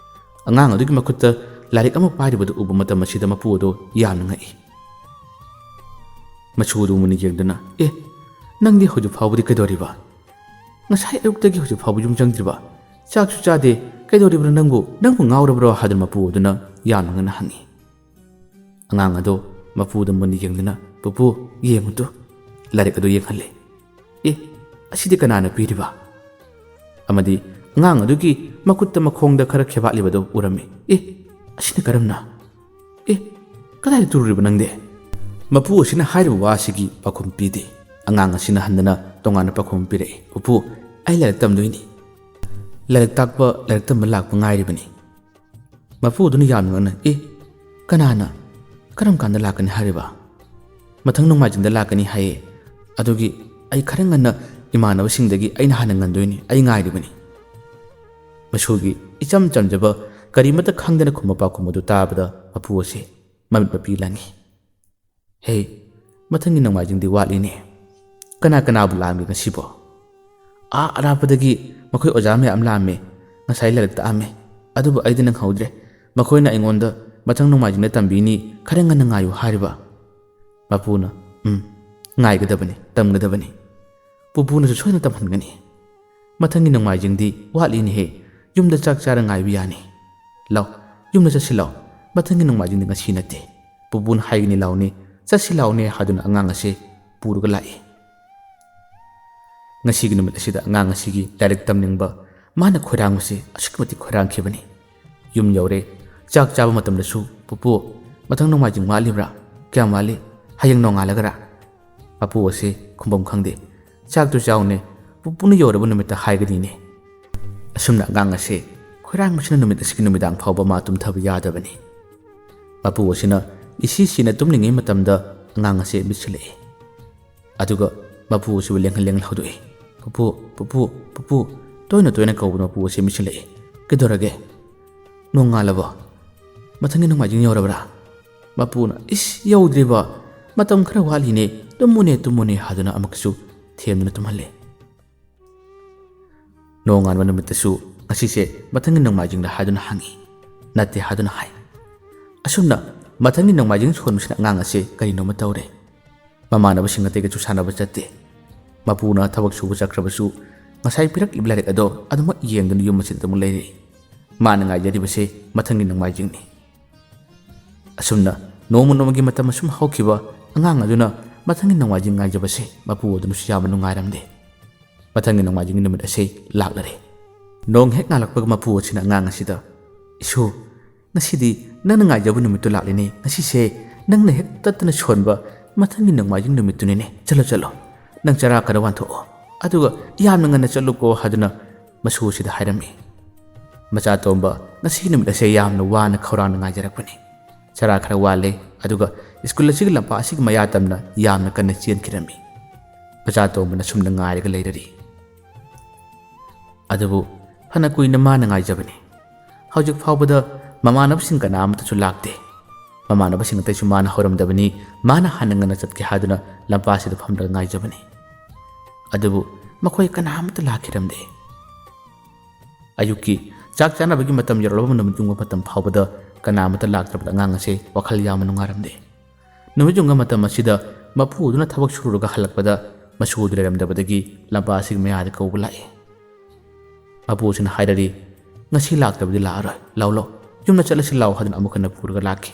ꯑꯉꯥꯡ ꯑꯗꯨꯒꯤ ꯃꯈꯨꯠꯇ ꯂꯥꯏꯔꯤꯛ ꯑꯃ ꯄꯥꯏꯔꯤꯕꯗꯨ ꯎꯕ ꯃꯇꯝ ꯑꯁꯤꯗ ꯃꯄꯨ ꯑꯗꯨ ꯌꯥꯝꯅ ꯉꯛꯏ꯫ ꯃꯆꯨ ꯑꯗꯨ ꯃꯨꯟꯅ ꯌꯦꯡꯗꯨꯅ, "ꯑꯦ, ꯅꯪꯗꯤ ꯍꯧꯖꯤꯛ ꯐꯥꯎꯕꯗꯤ ꯀꯩꯗꯧꯔꯤꯕ? ꯉꯁꯥꯏ ꯑꯌꯨꯛꯇꯒꯤ ꯍꯧꯖꯤꯛ ꯐꯥꯎꯕ ꯌꯨꯝ ꯆꯪꯗ꯭ꯔꯤꯕ? ꯆꯥꯛꯁꯨ ꯆꯥꯗꯦ, ꯀꯩꯗꯧꯔꯤꯕꯅꯣ ꯅꯪꯕꯨ? ꯅꯪꯕꯨ ꯉꯥꯎꯔꯕ꯭ꯔꯣ?" ꯍꯥꯏꯗꯨꯅ ꯃꯄꯨ ꯑꯗꯨꯅ ꯌꯥꯝꯅ ꯉꯟꯅ ꯍꯪꯉꯤ꯫ ꯑꯉꯥꯡ ꯑꯗꯣ ꯃꯄꯨꯗ ꯃꯨꯟꯅ ꯌꯦꯡꯗꯨꯅ, "ꯄꯨꯄꯨ, ꯌꯦꯡꯉꯨ ꯇꯨ꯫" ꯂꯥꯏꯔꯤꯛ ꯑꯗꯨ ꯌꯦꯡꯍꯜꯂꯦ꯫ "ꯑꯦ, ꯑꯁꯤꯗꯤ ꯀꯅꯥꯅ ꯄꯤꯔꯤꯕ?" ꯑꯃꯗꯤ ꯑꯉꯥꯡ ꯑꯗꯨꯒꯤ ꯃꯈꯨꯠꯇ ꯃꯈꯣꯡꯗ ꯈꯔ ꯈꯦꯕꯥꯠꯂꯤꯕꯗꯨ ꯎꯔꯝꯃꯤ꯫ "ꯑꯦ, ꯑꯁꯤꯅ ꯀꯔꯝꯅ? ꯑꯦ, ꯀꯗꯥꯏꯗ ꯇꯨꯔꯨꯔꯤꯕ ꯅꯪꯗꯤ?" ꯃꯄꯨ ꯑꯁꯤꯅ ꯍꯥꯏꯔꯤꯕ ꯋꯥ ꯑꯁꯤꯒꯤ ꯄꯥꯎꯈꯨꯝ ꯄꯤꯗꯦ꯫ ꯑꯉꯥꯡ ꯑꯁꯤꯅ ꯍꯟꯗꯅ ꯇꯣꯉꯥꯟꯅ ꯄꯥꯎꯈꯨꯝ ꯄꯤꯔꯛꯏ꯫ "ꯄꯨꯄꯨ, ꯑꯩ ꯂꯥꯏꯔꯤꯛ ꯇꯝꯗꯣꯏꯅꯤ꯫ ꯂꯥꯏꯔꯤꯛ ꯇꯥꯛꯄ, ꯂꯥꯏꯔꯤꯛ ꯇꯝꯕ ꯂꯥꯛꯄ ꯉꯥꯏꯔꯤꯕꯅꯤ꯫" ꯃꯄꯨ ꯑꯗꯨꯅ ꯌꯥꯝꯅ ꯉꯛꯅ, "ꯑꯦ, ꯀꯅꯥꯅ? ꯀꯔꯝ ꯀꯥꯟꯗ ꯂꯥꯛꯀꯅꯤ ꯍꯥꯏꯔꯤꯕ? ꯃꯊꯪ ꯅꯣꯡꯃꯥꯏꯖꯤꯡꯗ ꯂꯥꯛꯀꯅꯤ ꯍꯥꯏꯌꯦ꯫ ꯑꯗꯨꯒꯤ ꯑꯩ ꯈꯔ ꯉꯟꯅ ꯏꯃꯥꯟꯅꯕꯁꯤꯡꯗꯒꯤ ꯑꯩꯅ ꯍꯥꯟꯅ ꯉꯟꯗꯣꯏꯅꯤ꯫ ꯑꯩ ꯉꯥꯏꯔꯤꯕꯅꯤ꯫" ꯃꯁꯨꯒꯤ ꯏꯆꯝ ꯆꯝꯖꯕ ꯀꯔꯤꯃꯠꯇ ꯈꯪꯗꯅ ꯈꯨꯝꯕ ꯄꯥꯎꯈꯨꯝ ꯑꯗꯨ ꯇꯥꯕꯗ ꯃꯄꯨ ꯑꯁꯤ ꯃꯃꯤꯠ ꯃꯄꯤ ꯂꯪꯉꯤ꯫ "ꯍꯦ, ꯃꯊꯪꯒꯤ ꯅꯣꯡꯃꯥꯏꯖꯤꯡꯗꯤ ꯋꯥꯠꯂꯤꯅꯦ꯫ ꯀꯅꯥ ꯀꯅꯥꯕꯨ ꯂꯥꯛꯑꯝꯒꯦ ꯉꯁꯤꯕꯣ?" "ꯑꯥ ꯑꯔꯥꯞꯄꯗꯒꯤ ꯃꯈꯣꯏ ꯑꯣꯖꯥ ꯃꯌꯥꯝ ꯂꯥꯛꯑꯝꯃꯦ꯫ ꯉꯁꯥꯏ ꯂꯥꯏꯔꯤꯛ ꯇꯥꯛꯑꯝꯃꯦ꯫ ꯑꯗꯨꯕꯨ ꯑꯩꯗꯤ ꯅꯪꯍꯧꯗ꯭ꯔꯦ꯫ ꯃꯈꯣꯏꯅ ꯑꯩꯉꯣꯟꯗ ꯃꯊꯪ ꯅꯣꯡꯃꯥꯏꯖꯤꯡꯗ ꯇꯝꯕꯤꯅꯤ, ꯈꯔ ꯉꯟꯅ ꯉꯥꯏꯌꯨ" ꯍꯥꯏꯔꯤꯕ꯫ ꯃꯄꯨꯅ, "ꯎꯝ, ꯉꯥꯏꯒꯗꯕꯅꯤ, ꯇꯝꯒꯗꯕꯅꯤ꯫ ꯄꯨꯄꯨꯅꯁꯨ ꯁꯣꯏꯗꯅ ꯇꯝꯍꯟꯒꯅꯤ꯫ ꯃꯊꯪꯒꯤ ꯅꯣꯡꯃꯥꯏꯖꯤꯡꯗꯤ ꯋꯥꯠꯂꯤꯅꯦꯍꯦ꯫ ꯌꯨꯝꯗ ꯆꯥꯛ ꯆꯥꯔ ꯉꯥꯏꯕ ꯌꯥꯅꯤ꯫ ꯂꯥꯎ, ꯌꯨꯝꯗ ꯆꯠꯁꯤ ꯂꯥꯎ꯫ ꯃꯊꯪꯒꯤ ꯅꯣꯡꯃꯥꯏꯖꯤꯡꯗꯤ ꯉꯁꯤ ꯅꯠꯇꯦ꯫ ꯄꯨꯄꯨꯅ ꯍꯥꯏꯒꯅꯤ ꯂꯥꯎꯅꯦ, ꯆꯠꯁꯤ ꯂꯥꯎꯅꯦ" ꯍꯥꯏꯗꯨꯅ ꯑꯉꯥꯡ ꯑꯁꯦ ꯄꯨꯔꯒ ꯂꯥꯛꯏ꯫ ꯉꯁꯤꯒꯤ ꯅꯨꯃꯤꯠ ꯑꯁꯤꯗ ꯑꯉꯥꯡ ꯑꯁꯤꯒꯤ ꯂꯥꯏꯔꯤꯛ ꯇꯝꯅꯤꯡꯕ, ꯃꯥꯅ ꯈꯣꯏꯔꯥꯡꯕꯁꯤ ꯑꯁꯨꯛꯀꯤ ꯃꯇꯤꯛ ꯈꯣꯏꯔꯥꯡꯈꯤꯕꯅꯤ꯫ ꯌꯨꯝ ꯌꯧꯔꯦ꯫ ꯆꯥꯛ ꯆꯥꯕ ꯃꯇꯝꯗꯁꯨ, "ꯄꯨꯄꯨ, ꯃꯊꯪ ꯅꯣꯡꯃꯥꯏꯖꯤꯡ ꯋꯥꯠꯂꯤꯕ꯭ꯔꯥ? ꯀꯌꯥꯝ ꯋꯥꯠꯂꯤ? ꯍꯌꯦꯡ ꯅꯣꯡꯉꯥꯜꯂꯒꯔꯥ?" ꯃꯄꯨ ꯑꯁꯤ ꯈꯨꯝꯐꯝ ꯈꯪꯗꯦ꯫ "ꯆꯥꯛꯇꯨ ꯆꯥꯎꯅꯦ, ꯄꯨꯄꯨꯅ ꯌꯧꯔꯕ ꯅꯨꯃꯤꯠꯇ ꯍꯥꯏꯒꯅꯤꯅꯦ"꯫ ꯑꯁꯨꯝꯅ ꯑꯉꯥꯡ ꯑꯁꯤ ꯈꯣꯏꯔꯥꯡꯕꯁꯤꯅ ꯅꯨꯃꯤꯠ ꯑꯁꯤꯒꯤ ꯅꯨꯃꯤꯗꯥꯡ ꯐꯥꯎꯕ ꯃꯥ ꯇꯨꯝꯊꯕ ꯌꯥꯗꯕꯅꯤ꯫ ꯃꯄꯨ ꯑꯁꯤꯅ ꯏꯁꯤ ꯁꯤꯅ ꯇꯨꯝꯂꯤꯉꯩ ꯃꯇꯝꯗ ꯑꯉꯥꯡ ꯑꯁꯤ ꯃꯤꯠꯁꯤꯜꯂꯛꯏ꯫ ꯑꯗꯨꯒ ꯃꯄꯨ ꯑꯁꯤꯕꯨ ꯂꯦꯡꯍꯟ ꯂꯦꯡꯍꯟ ꯍꯧꯗꯣꯛꯏ꯫ "ꯄꯨꯄꯨ, ꯄꯨꯄꯨ, ꯄꯨꯄꯨ"꯫ ꯇꯣꯏꯅ ꯇꯣꯏꯅ ꯀꯧꯕꯗ ꯃꯄꯨ ꯑꯁꯤ ꯃꯤꯠꯁꯤꯜꯂꯛꯏ꯫ "ꯀꯩꯗꯧꯔꯒꯦ? ꯅꯣꯡꯉꯥꯜꯂꯕꯣ? ꯃꯊꯪꯒꯤ ꯅꯣꯡꯃꯥꯏꯖꯤꯡ ꯌꯧꯔꯕ꯭ꯔꯥ?" ꯃꯄꯨꯅ, "ꯏꯁ, ꯌꯧꯗ꯭ꯔꯤꯕꯣ? ꯃꯇꯝ ꯈꯔ ꯋꯥꯠꯂꯤꯅꯦ, ꯇꯨꯝꯃꯨꯅꯦ, ꯇꯨꯝꯃꯨꯅꯦ" ꯍꯥꯏꯗꯨꯅ ꯑꯃꯨꯛꯀꯁꯨ ꯊꯦꯝꯗꯨꯅ ꯇꯨꯝꯍꯜꯂꯦ꯫ ꯅꯣꯡꯉꯥꯟꯕ ꯅꯨꯃꯤꯠꯇꯁꯨ ꯉꯁꯤꯁꯦ ꯃꯊꯪꯒꯤ ꯅꯣꯡꯃꯥꯏꯖꯤꯡꯗ ꯍꯥꯏꯗꯨꯅ ꯍꯪꯉꯤ꯫ "ꯅꯠꯇꯦ" ꯍꯥꯏꯗꯨꯅ ꯍꯥꯏ꯫ ꯑꯁꯨꯝꯅ ꯃꯊꯪꯒꯤ ꯅꯣꯡꯃꯥꯏꯖꯤꯡ ꯁꯣꯟꯕꯁꯤꯅ ꯑꯉꯥꯡ ꯑꯁꯦ ꯀꯔꯤꯅꯣꯃ ꯇꯧꯔꯦ꯫ ꯃꯃꯥꯟꯅꯕꯁꯤꯡ ꯑꯇꯩꯒꯁꯨ ꯁꯥꯟꯅꯕ ꯆꯠꯇꯦ꯫ ꯃꯄꯨꯅ ꯊꯕꯛ ꯁꯨꯕ ꯆꯠꯈ꯭ꯔꯕꯁꯨ ꯉꯁꯥꯏ ꯄꯤꯔꯛꯂꯤꯕ ꯂꯥꯏꯔꯤꯛ ꯑꯗꯣ ꯑꯗꯨꯃꯛ ꯌꯦꯡꯗꯨꯅ ꯌꯨꯝ ꯑꯁꯤꯗ ꯑꯗꯨꯃꯛ ꯂꯩꯔꯦ꯫ ꯃꯥꯅ ꯉꯥꯏꯖꯔꯤꯕꯁꯦ ꯃꯊꯪꯒꯤ ꯅꯣꯡꯃꯥꯏꯖꯤꯡꯅꯤ꯫ ꯑꯁꯨꯝꯅ ꯅꯣꯡꯃ ꯅꯣꯡꯃꯒꯤ ꯃꯇꯝ ꯑꯁꯨꯝ ꯍꯧꯈꯤꯕ, ꯑꯉꯥꯡ ꯑꯗꯨꯅ ꯃꯊꯪꯒꯤ ꯅꯣꯡꯃꯥꯏꯖꯤꯡ ꯉꯥꯏꯖꯕꯁꯦ ꯃꯄꯨ ꯑꯗꯨꯅꯁꯨ ꯌꯥꯝꯅ ꯅꯨꯡꯉꯥꯏꯔꯝꯗꯦ꯫ ꯃꯊꯪꯒꯤ ꯅꯣꯡꯃꯥꯏꯖꯤꯡꯒꯤ ꯅꯨꯃꯤꯠ ꯑꯁꯤ ꯂꯥꯛꯂꯔꯦ꯫ ꯅꯣꯡ ꯍꯦꯛ ꯉꯥꯜꯂꯛꯄꯒ ꯃꯄꯨ ꯑꯁꯤꯅ ꯑꯉꯥꯡ ꯑꯁꯤꯗ, "ꯏꯁꯨ, ꯉꯁꯤꯗꯤ ꯅꯪꯅ ꯉꯥꯏꯖꯕ ꯅꯨꯃꯤꯠꯇꯨ ꯂꯥꯛꯂꯤꯅꯦ꯫ ꯉꯁꯤꯁꯦ ꯅꯪꯅ ꯍꯦꯛ ꯇꯠꯇꯅ ꯁꯣꯟꯕ ꯃꯊꯪꯒꯤ ꯅꯣꯡꯃꯥꯏꯖꯤꯡ ꯅꯨꯃꯤꯠꯇꯨꯅꯤꯅꯦ꯫ ꯆꯠꯂꯣ, ꯆꯠꯂꯣ꯫ ꯅꯪ ꯆꯔꯥ ꯈꯔ ꯋꯥꯟꯊꯣꯛꯑꯣ꯫ ꯑꯗꯨꯒ ꯌꯥꯝꯅ ꯉꯟꯅ ꯆꯠꯂꯨꯀꯣ" ꯍꯥꯏꯗꯨꯅ ꯃꯁꯨ ꯑꯁꯤꯗ ꯍꯥꯏꯔꯝꯃꯤ꯫ ꯃꯆꯥ ꯇꯣꯝꯕ ꯉꯁꯤꯒꯤ ꯅꯨꯃꯤꯠ ꯑꯁꯦ ꯌꯥꯝꯅ ꯋꯥꯅ ꯈꯧꯔꯥꯡꯅ ꯉꯥꯏꯖꯔꯛꯄꯅꯤ꯫ ꯆꯔꯥ ꯈꯔ ꯋꯥꯜꯂꯦ, ꯑꯗꯨꯒ ꯁ꯭ꯀꯨꯜ ꯑꯁꯤꯒꯤ ꯂꯝꯄꯥꯛ ꯑꯁꯤꯒꯤ ꯃꯌꯥ ꯇꯝꯅ ꯌꯥꯝꯅ ꯀꯟꯅ ꯆꯦꯟꯈꯤꯔꯝꯃꯤ꯫ ꯃꯆꯥ ꯇꯣꯝꯕꯅ ꯁꯨꯝꯅ ꯉꯥꯏꯔꯒ ꯂꯩꯔꯔꯤ꯫ ꯑꯗꯨꯕꯨ ꯐꯅ ꯀꯨꯏꯅ ꯃꯥꯅ ꯉꯥꯏꯖꯕꯅꯤ꯫ ꯍꯧꯖꯤꯛ ꯐꯥꯎꯕꯗ ꯃꯃꯥꯟꯅꯕꯁꯤꯡ ꯀꯅꯥ ꯑꯃꯠꯇꯁꯨ ꯂꯥꯛꯇꯦ꯫ ꯃꯃꯥꯟꯅꯕꯁꯤꯡ ꯑꯇꯩꯁꯨ ꯃꯥꯅ ꯍꯧꯔꯝꯗꯕꯅꯤ, ꯃꯥꯅ ꯍꯥꯟꯅ ꯉꯟꯅ ꯆꯠꯀꯦ ꯍꯥꯏꯗꯨꯅ ꯂꯝꯄꯥꯛꯁꯤꯗ ꯐꯝꯂꯒ ꯉꯥꯏꯖꯕꯅꯤ꯫ ꯑꯗꯨꯕꯨ ꯃꯈꯣꯏ ꯀꯅꯥ ꯑꯃꯠꯇ ꯂꯥꯛꯈꯤꯔꯝꯗꯦ꯫ ꯑꯌꯨꯛꯀꯤ ꯆꯥꯛ ꯆꯥꯅꯕꯒꯤ ꯃꯇꯝ ꯌꯧꯔꯛꯂꯕ ꯅꯨꯃꯤꯠ ꯌꯨꯡꯕ ꯃꯇꯝ ꯐꯥꯎꯕꯗ ꯀꯅꯥ ꯑꯃꯠꯇ ꯂꯥꯛꯇ꯭ꯔꯕꯗ ꯑꯉꯥꯡ ꯑꯁꯦ ꯋꯥꯈꯜ ꯌꯥꯝꯅ ꯅꯨꯡꯉꯥꯏꯔꯝꯗꯦ꯫ ꯅꯨꯃꯤꯠ ꯌꯨꯡꯕ ꯃꯇꯝ ꯑꯁꯤꯗ ꯃꯄꯨ ꯑꯗꯨꯅ ꯊꯕꯛ ꯁꯨꯔꯨꯔꯒ ꯍꯜꯂꯛꯄꯗ ꯃꯁꯨ ꯑꯗꯨ ꯂꯩꯔꯝꯗꯕꯗꯒꯤ ꯂꯝꯄꯥꯛ ꯑꯁꯤꯒꯤ ꯃꯌꯥꯗ ꯀꯧꯕ ꯂꯥꯛꯏ꯫ ꯃꯄꯨ ꯑꯁꯤꯅ ꯍꯥꯏꯔꯔꯤ, "ꯉꯁꯤ ꯂꯥꯛꯇꯕꯗꯤ ꯂꯥꯛꯑꯔꯣꯏ, ꯂꯥꯎ ꯂꯥꯎ, ꯌꯨꯝꯗ ꯆꯠꯂꯁꯤ ꯂꯥꯎ" ꯍꯥꯏꯗꯨꯅ ꯑꯃꯨꯛ ꯍꯟꯅ ꯄꯨꯔꯒ ꯂꯥꯛꯈꯤ꯫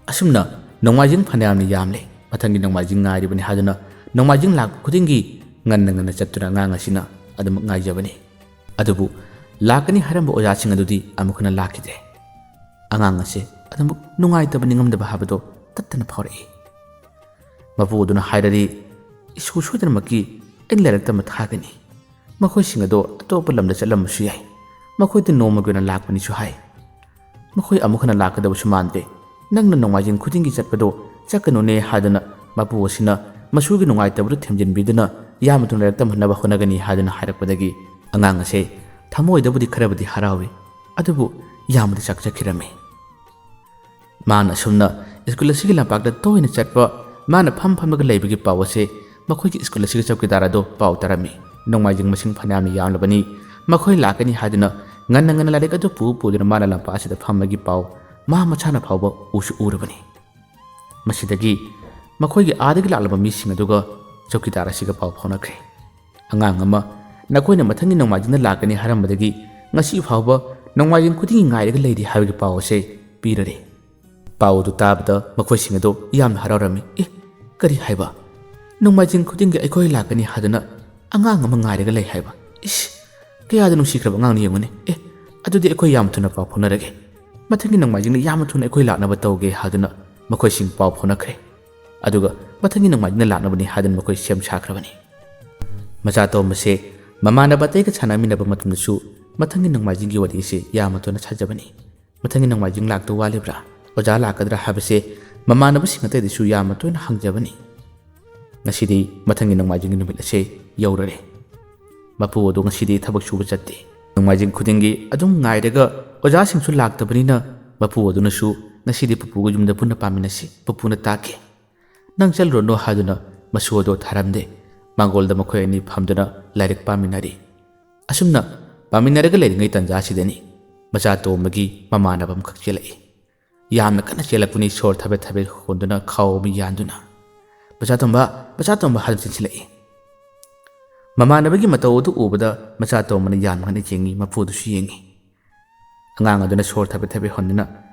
ꯑꯁꯨꯝꯅ ꯅꯣꯡꯃꯥꯏꯖꯤꯡ ꯐꯅꯌꯥꯝꯅ ꯌꯥꯝꯂꯦ꯫ ꯃꯊꯪꯒꯤ ꯅꯣꯡꯃꯥꯏꯖꯤꯡ ꯉꯥꯏꯔꯤꯕꯅꯤ ꯍꯥꯏꯗꯨꯅ ꯅꯣꯡꯃꯥꯏꯖꯤꯡ ꯂꯥꯛꯄ ꯈꯨꯗꯤꯡꯒꯤ ꯉꯟꯅ ꯉꯟꯅ ꯆꯠꯇꯨꯅ ꯑꯉꯥꯡ ꯑꯁꯤꯅ ꯑꯗꯨꯃꯛ ꯉꯥꯏꯖꯕꯅꯤ꯫ ꯑꯗꯨꯕꯨ ꯂꯥꯛꯀꯅꯤ ꯍꯥꯏꯔꯝꯕ ꯑꯣꯖꯥꯁꯤꯡ ꯑꯗꯨꯗꯤ ꯑꯃꯨꯛ ꯍꯟꯅ ꯂꯥꯛꯈꯤꯗ꯭ꯔꯦ꯫ ꯑꯉꯥꯡ ꯑꯁꯦ ꯑꯗꯨꯃꯛ ꯅꯨꯡꯉꯥꯏꯇꯕ ꯅꯤꯡꯉꯝꯗꯕ ꯍꯥꯏꯕꯗꯣ ꯇꯠꯇꯅ ꯐꯥꯎꯔꯛꯏ꯫ ꯃꯄꯨ ꯑꯗꯨꯅ ꯍꯥꯏꯔꯔꯤ, "ꯏꯁꯨ ꯁꯣꯏꯗꯅꯃꯛꯀꯤ ꯑꯩꯅ ꯂꯥꯏꯔꯤꯛ ꯇꯝꯕ ꯊꯥꯒꯅꯤ꯫ ꯃꯈꯣꯏꯁꯤꯡ ꯑꯗꯣ ꯑꯇꯣꯞꯄ ꯂꯝꯗ ꯆꯠꯂꯝꯕꯁꯨ ꯌꯥꯏ꯫ ꯃꯈꯣꯏꯗꯤ ꯅꯣꯡꯃꯒꯤ ꯑꯣꯏꯅ ꯂꯥꯛꯄꯅꯤꯁꯨ ꯍꯥꯏ꯫ ꯃꯈꯣꯏ ꯑꯃꯨꯛ ꯍꯟꯅ ꯂꯥꯛꯀꯗꯕꯁꯨ ꯃꯥꯟꯗꯦ꯫ ꯅꯪꯅ ꯅꯣꯡꯃꯥꯏꯖꯤꯡ ꯈꯨꯗꯤꯡꯒꯤ ꯆꯠꯄꯗꯣ ꯆꯠꯀꯅꯨꯅꯦ" ꯍꯥꯏꯗꯨꯅ ꯃꯄꯨ ꯑꯁꯤꯅ ꯃꯁꯨꯒꯤ ꯅꯨꯡꯉꯥꯏꯇꯕꯗꯨ ꯊꯦꯝꯖꯤꯟꯕꯤꯗꯨꯅ ꯌꯥꯝꯅ ꯊꯨꯅ ꯂꯥꯏꯔꯤꯛ ꯇꯝꯍꯟꯅꯕ ꯍꯣꯠꯅꯒꯅꯤ ꯍꯥꯏꯗꯨꯅ ꯍꯥꯏꯔꯛꯄꯗꯒꯤ ꯑꯉꯥꯡ ꯑꯁꯦ ꯊꯃꯣꯏꯗꯕꯨꯗꯤ ꯈꯔꯕꯨꯗꯤ ꯍꯔꯥꯎꯏ, ꯑꯗꯨꯕꯨ ꯌꯥꯝꯅꯗꯤ ꯆꯥꯛꯆꯈꯤꯔꯝꯃꯤ꯫ ꯃꯥꯅ ꯑꯁꯨꯝꯅ ꯁ꯭ꯀꯨꯜ ꯑꯁꯤꯒꯤ ꯂꯝꯄꯥꯛꯇ ꯇꯣꯏꯅ ꯆꯠꯄ, ꯃꯥꯅ ꯐꯝ ꯐꯝꯂꯒ ꯂꯩꯕꯒꯤ ꯄꯥꯎ ꯑꯁꯦ ꯃꯈꯣꯏꯒꯤ ꯁ꯭ꯀꯨꯜ ꯑꯁꯤꯒꯤ ꯆꯧꯀꯤꯗꯥꯔ ꯑꯗꯨ ꯄꯥꯎ ꯇꯥꯔꯝꯃꯤ꯫ ꯅꯣꯡꯃꯥꯏꯖꯤꯡ ꯃꯁꯤꯡ ꯐꯅꯌꯥꯝꯅ ꯌꯥꯝꯂꯕꯅꯤ, ꯃꯈꯣꯏ ꯂꯥꯛꯀꯅꯤ ꯍꯥꯏꯗꯨꯅ ꯉꯟꯅ ꯉꯟꯅ ꯂꯥꯏꯔꯤꯛ ꯑꯗꯨ ꯄꯨ ꯄꯨꯗꯨꯅ ꯃꯥꯅ ꯂꯝꯄꯥꯛ ꯑꯁꯤꯗ ꯐꯝꯕꯒꯤ ꯄꯥꯎ ꯃꯥ ꯃꯁꯥꯅ ꯐꯥꯎꯕ ꯎꯁꯨ ꯎꯔꯕꯅꯤ꯫ ꯃꯁꯤꯗꯒꯤ ꯃꯈꯣꯏꯒꯤ ꯑꯥꯗꯒꯤ ꯂꯥꯛꯂꯕ ꯃꯤꯁꯤꯡ ꯑꯗꯨꯒ ꯆꯧꯀꯤꯗꯥꯔ ꯑꯁꯤꯒ ꯄꯥꯎ ꯐꯥꯎꯅꯈ꯭ꯔꯦ꯫ ꯑꯉꯥꯡ ꯑꯃ, "ꯅꯈꯣꯏꯅ ꯃꯊꯪꯒꯤ ꯅꯣꯡꯃꯥꯏꯖꯤꯡꯗ ꯂꯥꯛꯀꯅꯤ ꯍꯥꯏꯔꯝꯕꯗꯒꯤ ꯉꯁꯤ ꯐꯥꯎꯕ ꯅꯣꯡꯃꯥꯏꯖꯤꯡ ꯈꯨꯗꯤꯡꯒꯤ ꯉꯥꯏꯔꯒ ꯂꯩꯔꯤ" ꯍꯥꯏꯕꯒꯤ ꯄꯥꯎ ꯑꯁꯦ ꯄꯤꯔꯔꯦ꯫ ꯄꯥꯎ ꯑꯗꯨ ꯇꯥꯕꯗ ꯃꯈꯣꯏꯁꯤꯡ ꯑꯗꯨ ꯌꯥꯝꯅ ꯍꯔꯥꯎꯔꯝꯃꯤ꯫ "ꯑꯦ, ꯀꯔꯤ ꯍꯥꯏꯕ? ꯅꯣꯡꯃꯥꯏꯖꯤꯡ ꯈꯨꯗꯤꯡꯒꯤ ꯑꯩꯈꯣꯏ ꯂꯥꯛꯀꯅꯤ ꯍꯥꯏꯗꯨꯅ ꯑꯉꯥꯡ ꯑꯃ ꯉꯥꯏꯔꯒ ꯂꯩ ꯍꯥꯏꯕ? ꯏꯁ, ꯀꯌꯥꯗ ꯅꯨꯡꯁꯤꯈ꯭ꯔꯕ ꯑꯉꯥꯡꯅꯤ ꯌꯦꯡꯉꯨꯅꯦ꯫ ꯑꯦ, ꯑꯗꯨꯗꯤ ꯑꯩꯈꯣꯏ ꯌꯥꯝ ꯊꯨꯅ ꯄꯥꯎ ꯐꯥꯎꯅꯔꯒꯦ꯫ ꯃꯊꯪꯒꯤ ꯅꯣꯡꯃꯥꯏꯖꯤꯡꯗ ꯌꯥꯝꯅ ꯊꯨꯅ ꯑꯩꯈꯣꯏ ꯂꯥꯛꯅꯕ ꯇꯧꯒꯦ" ꯍꯥꯏꯗꯨꯅ ꯃꯈꯣꯏꯁꯤꯡ ꯄꯥꯎ ꯐꯥꯎꯅꯈ꯭ꯔꯦ꯫ ꯑꯗꯨꯒ ꯃꯊꯪꯒꯤ ꯅꯣꯡꯃꯥꯏꯖꯤꯡꯗ ꯂꯥꯛꯅꯕꯅꯤ ꯍꯥꯏꯗꯨꯅ ꯃꯈꯣꯏ ꯁꯦꯝ ꯁꯥꯈ꯭ꯔꯕꯅꯤ꯫ ꯃꯆꯥ ꯇꯣꯝꯕꯁꯦ ꯃꯃꯥꯟꯅꯕ ꯑꯇꯩꯒ ꯁꯥꯟꯅꯃꯤꯟꯅꯕ ꯃꯇꯝꯗꯁꯨ ꯃꯊꯪꯒꯤ ꯅꯣꯡꯃꯥꯏꯖꯤꯡꯒꯤ ꯋꯥꯔꯤꯁꯦ ꯌꯥꯝꯅ ꯊꯨꯅ ꯁꯥꯖꯕꯅꯤ꯫ ꯃꯊꯪꯒꯤ ꯅꯣꯡꯃꯥꯏꯖꯤꯡ ꯂꯥꯛꯇꯧ ꯋꯥꯠꯂꯤꯕ꯭ꯔꯥ? ꯑꯣꯖꯥ ꯂꯥꯛꯀꯗ꯭ꯔꯥ ꯍꯥꯏꯕꯁꯦ ꯃꯃꯥꯟꯅꯕꯁꯤꯡ ꯑꯇꯩꯗꯁꯨ ꯌꯥꯝꯅ ꯇꯣꯏꯅ ꯍꯪꯖꯕꯅꯤ꯫ ꯉꯁꯤꯗꯤ ꯃꯊꯪꯒꯤ ꯅꯣꯡꯃꯥꯏꯖꯤꯡꯒꯤ ꯅꯨꯃꯤꯠ ꯑꯁꯦ ꯌꯧꯔꯔꯦ꯫ ꯃꯄꯨ ꯑꯗꯨ ꯉꯁꯤꯗꯤ ꯊꯕꯛ ꯁꯨꯕ ꯆꯠꯇꯦ꯫ ꯅꯣꯡꯃꯥꯏꯖꯤꯡ ꯈꯨꯗꯤꯡꯒꯤ ꯑꯗꯨꯝ ꯉꯥꯏꯔꯒ ꯑꯣꯖꯥꯁꯤꯡꯁꯨ ꯂꯥꯛꯇꯕꯅꯤꯅ ꯃꯄꯨ ꯑꯗꯨꯅꯁꯨ "ꯉꯁꯤꯗꯤ ꯄꯨꯄꯨꯒ ꯌꯨꯝꯗ ꯄꯨꯟꯅ ꯄꯥꯃꯤꯟꯅꯁꯤ, ꯄꯨꯄꯨꯅ ꯇꯥꯛꯀꯦ, ꯅꯪ ꯆꯠꯂꯨꯔꯅꯨ" ꯍꯥꯏꯗꯨꯅ ꯃꯁꯨ ꯑꯗꯣ ꯊꯥꯔꯝꯗꯦ꯫ ꯃꯥꯡꯒꯣꯜꯗ ꯃꯈꯣꯏ ꯑꯅꯤ ꯐꯝꯗꯨꯅ ꯂꯥꯏꯔꯤꯛ ꯄꯥꯃꯤꯟꯅꯔꯤ꯫ ꯑꯁꯨꯝꯅ ꯄꯥꯃꯤꯟꯅꯔꯒ ꯂꯩꯔꯤꯉꯩ ꯇꯟꯖꯥꯁꯤꯗꯅꯤ ꯃꯆꯥ ꯇꯣꯝꯕꯒꯤ ꯃꯃꯥꯟꯅꯕ ꯑꯃꯈꯛ ꯆꯦꯜꯂꯛꯏ꯫ ꯌꯥꯝꯅ ꯀꯟꯅ ꯆꯦꯜꯂꯛꯄꯅꯤ, ꯁꯣꯔ ꯊꯕꯦꯠ ꯊꯕꯦꯠ ꯍꯣꯟꯗꯨꯅ ꯈꯥꯎ ꯑꯃ ꯌꯥꯟꯗꯨꯅ꯫ "ꯃꯆꯥ ꯇꯣꯝꯕ, ꯃꯆꯥ ꯇꯣꯝꯕ" ꯍꯥꯏꯗꯨꯅ ꯆꯦꯟꯁꯤꯜꯂꯛꯏ꯫ ꯃꯃꯥꯟꯅꯕꯒꯤ ꯃꯇꯧ ꯑꯗꯨ ꯎꯕꯗ ꯃꯆꯥ ꯇꯣꯝꯕꯅ ꯌꯥꯝꯅ ꯀꯟꯅ ꯌꯦꯡꯉꯤ, ꯃꯄꯨꯗꯨꯁꯨ ꯌꯦꯡꯉꯤ꯫ ꯑꯉꯥꯡ ꯑꯗꯨꯅ ꯁꯣꯔ ꯊꯕꯦꯠ ꯊꯕꯦꯠ ꯍꯣꯟꯗꯨꯅ,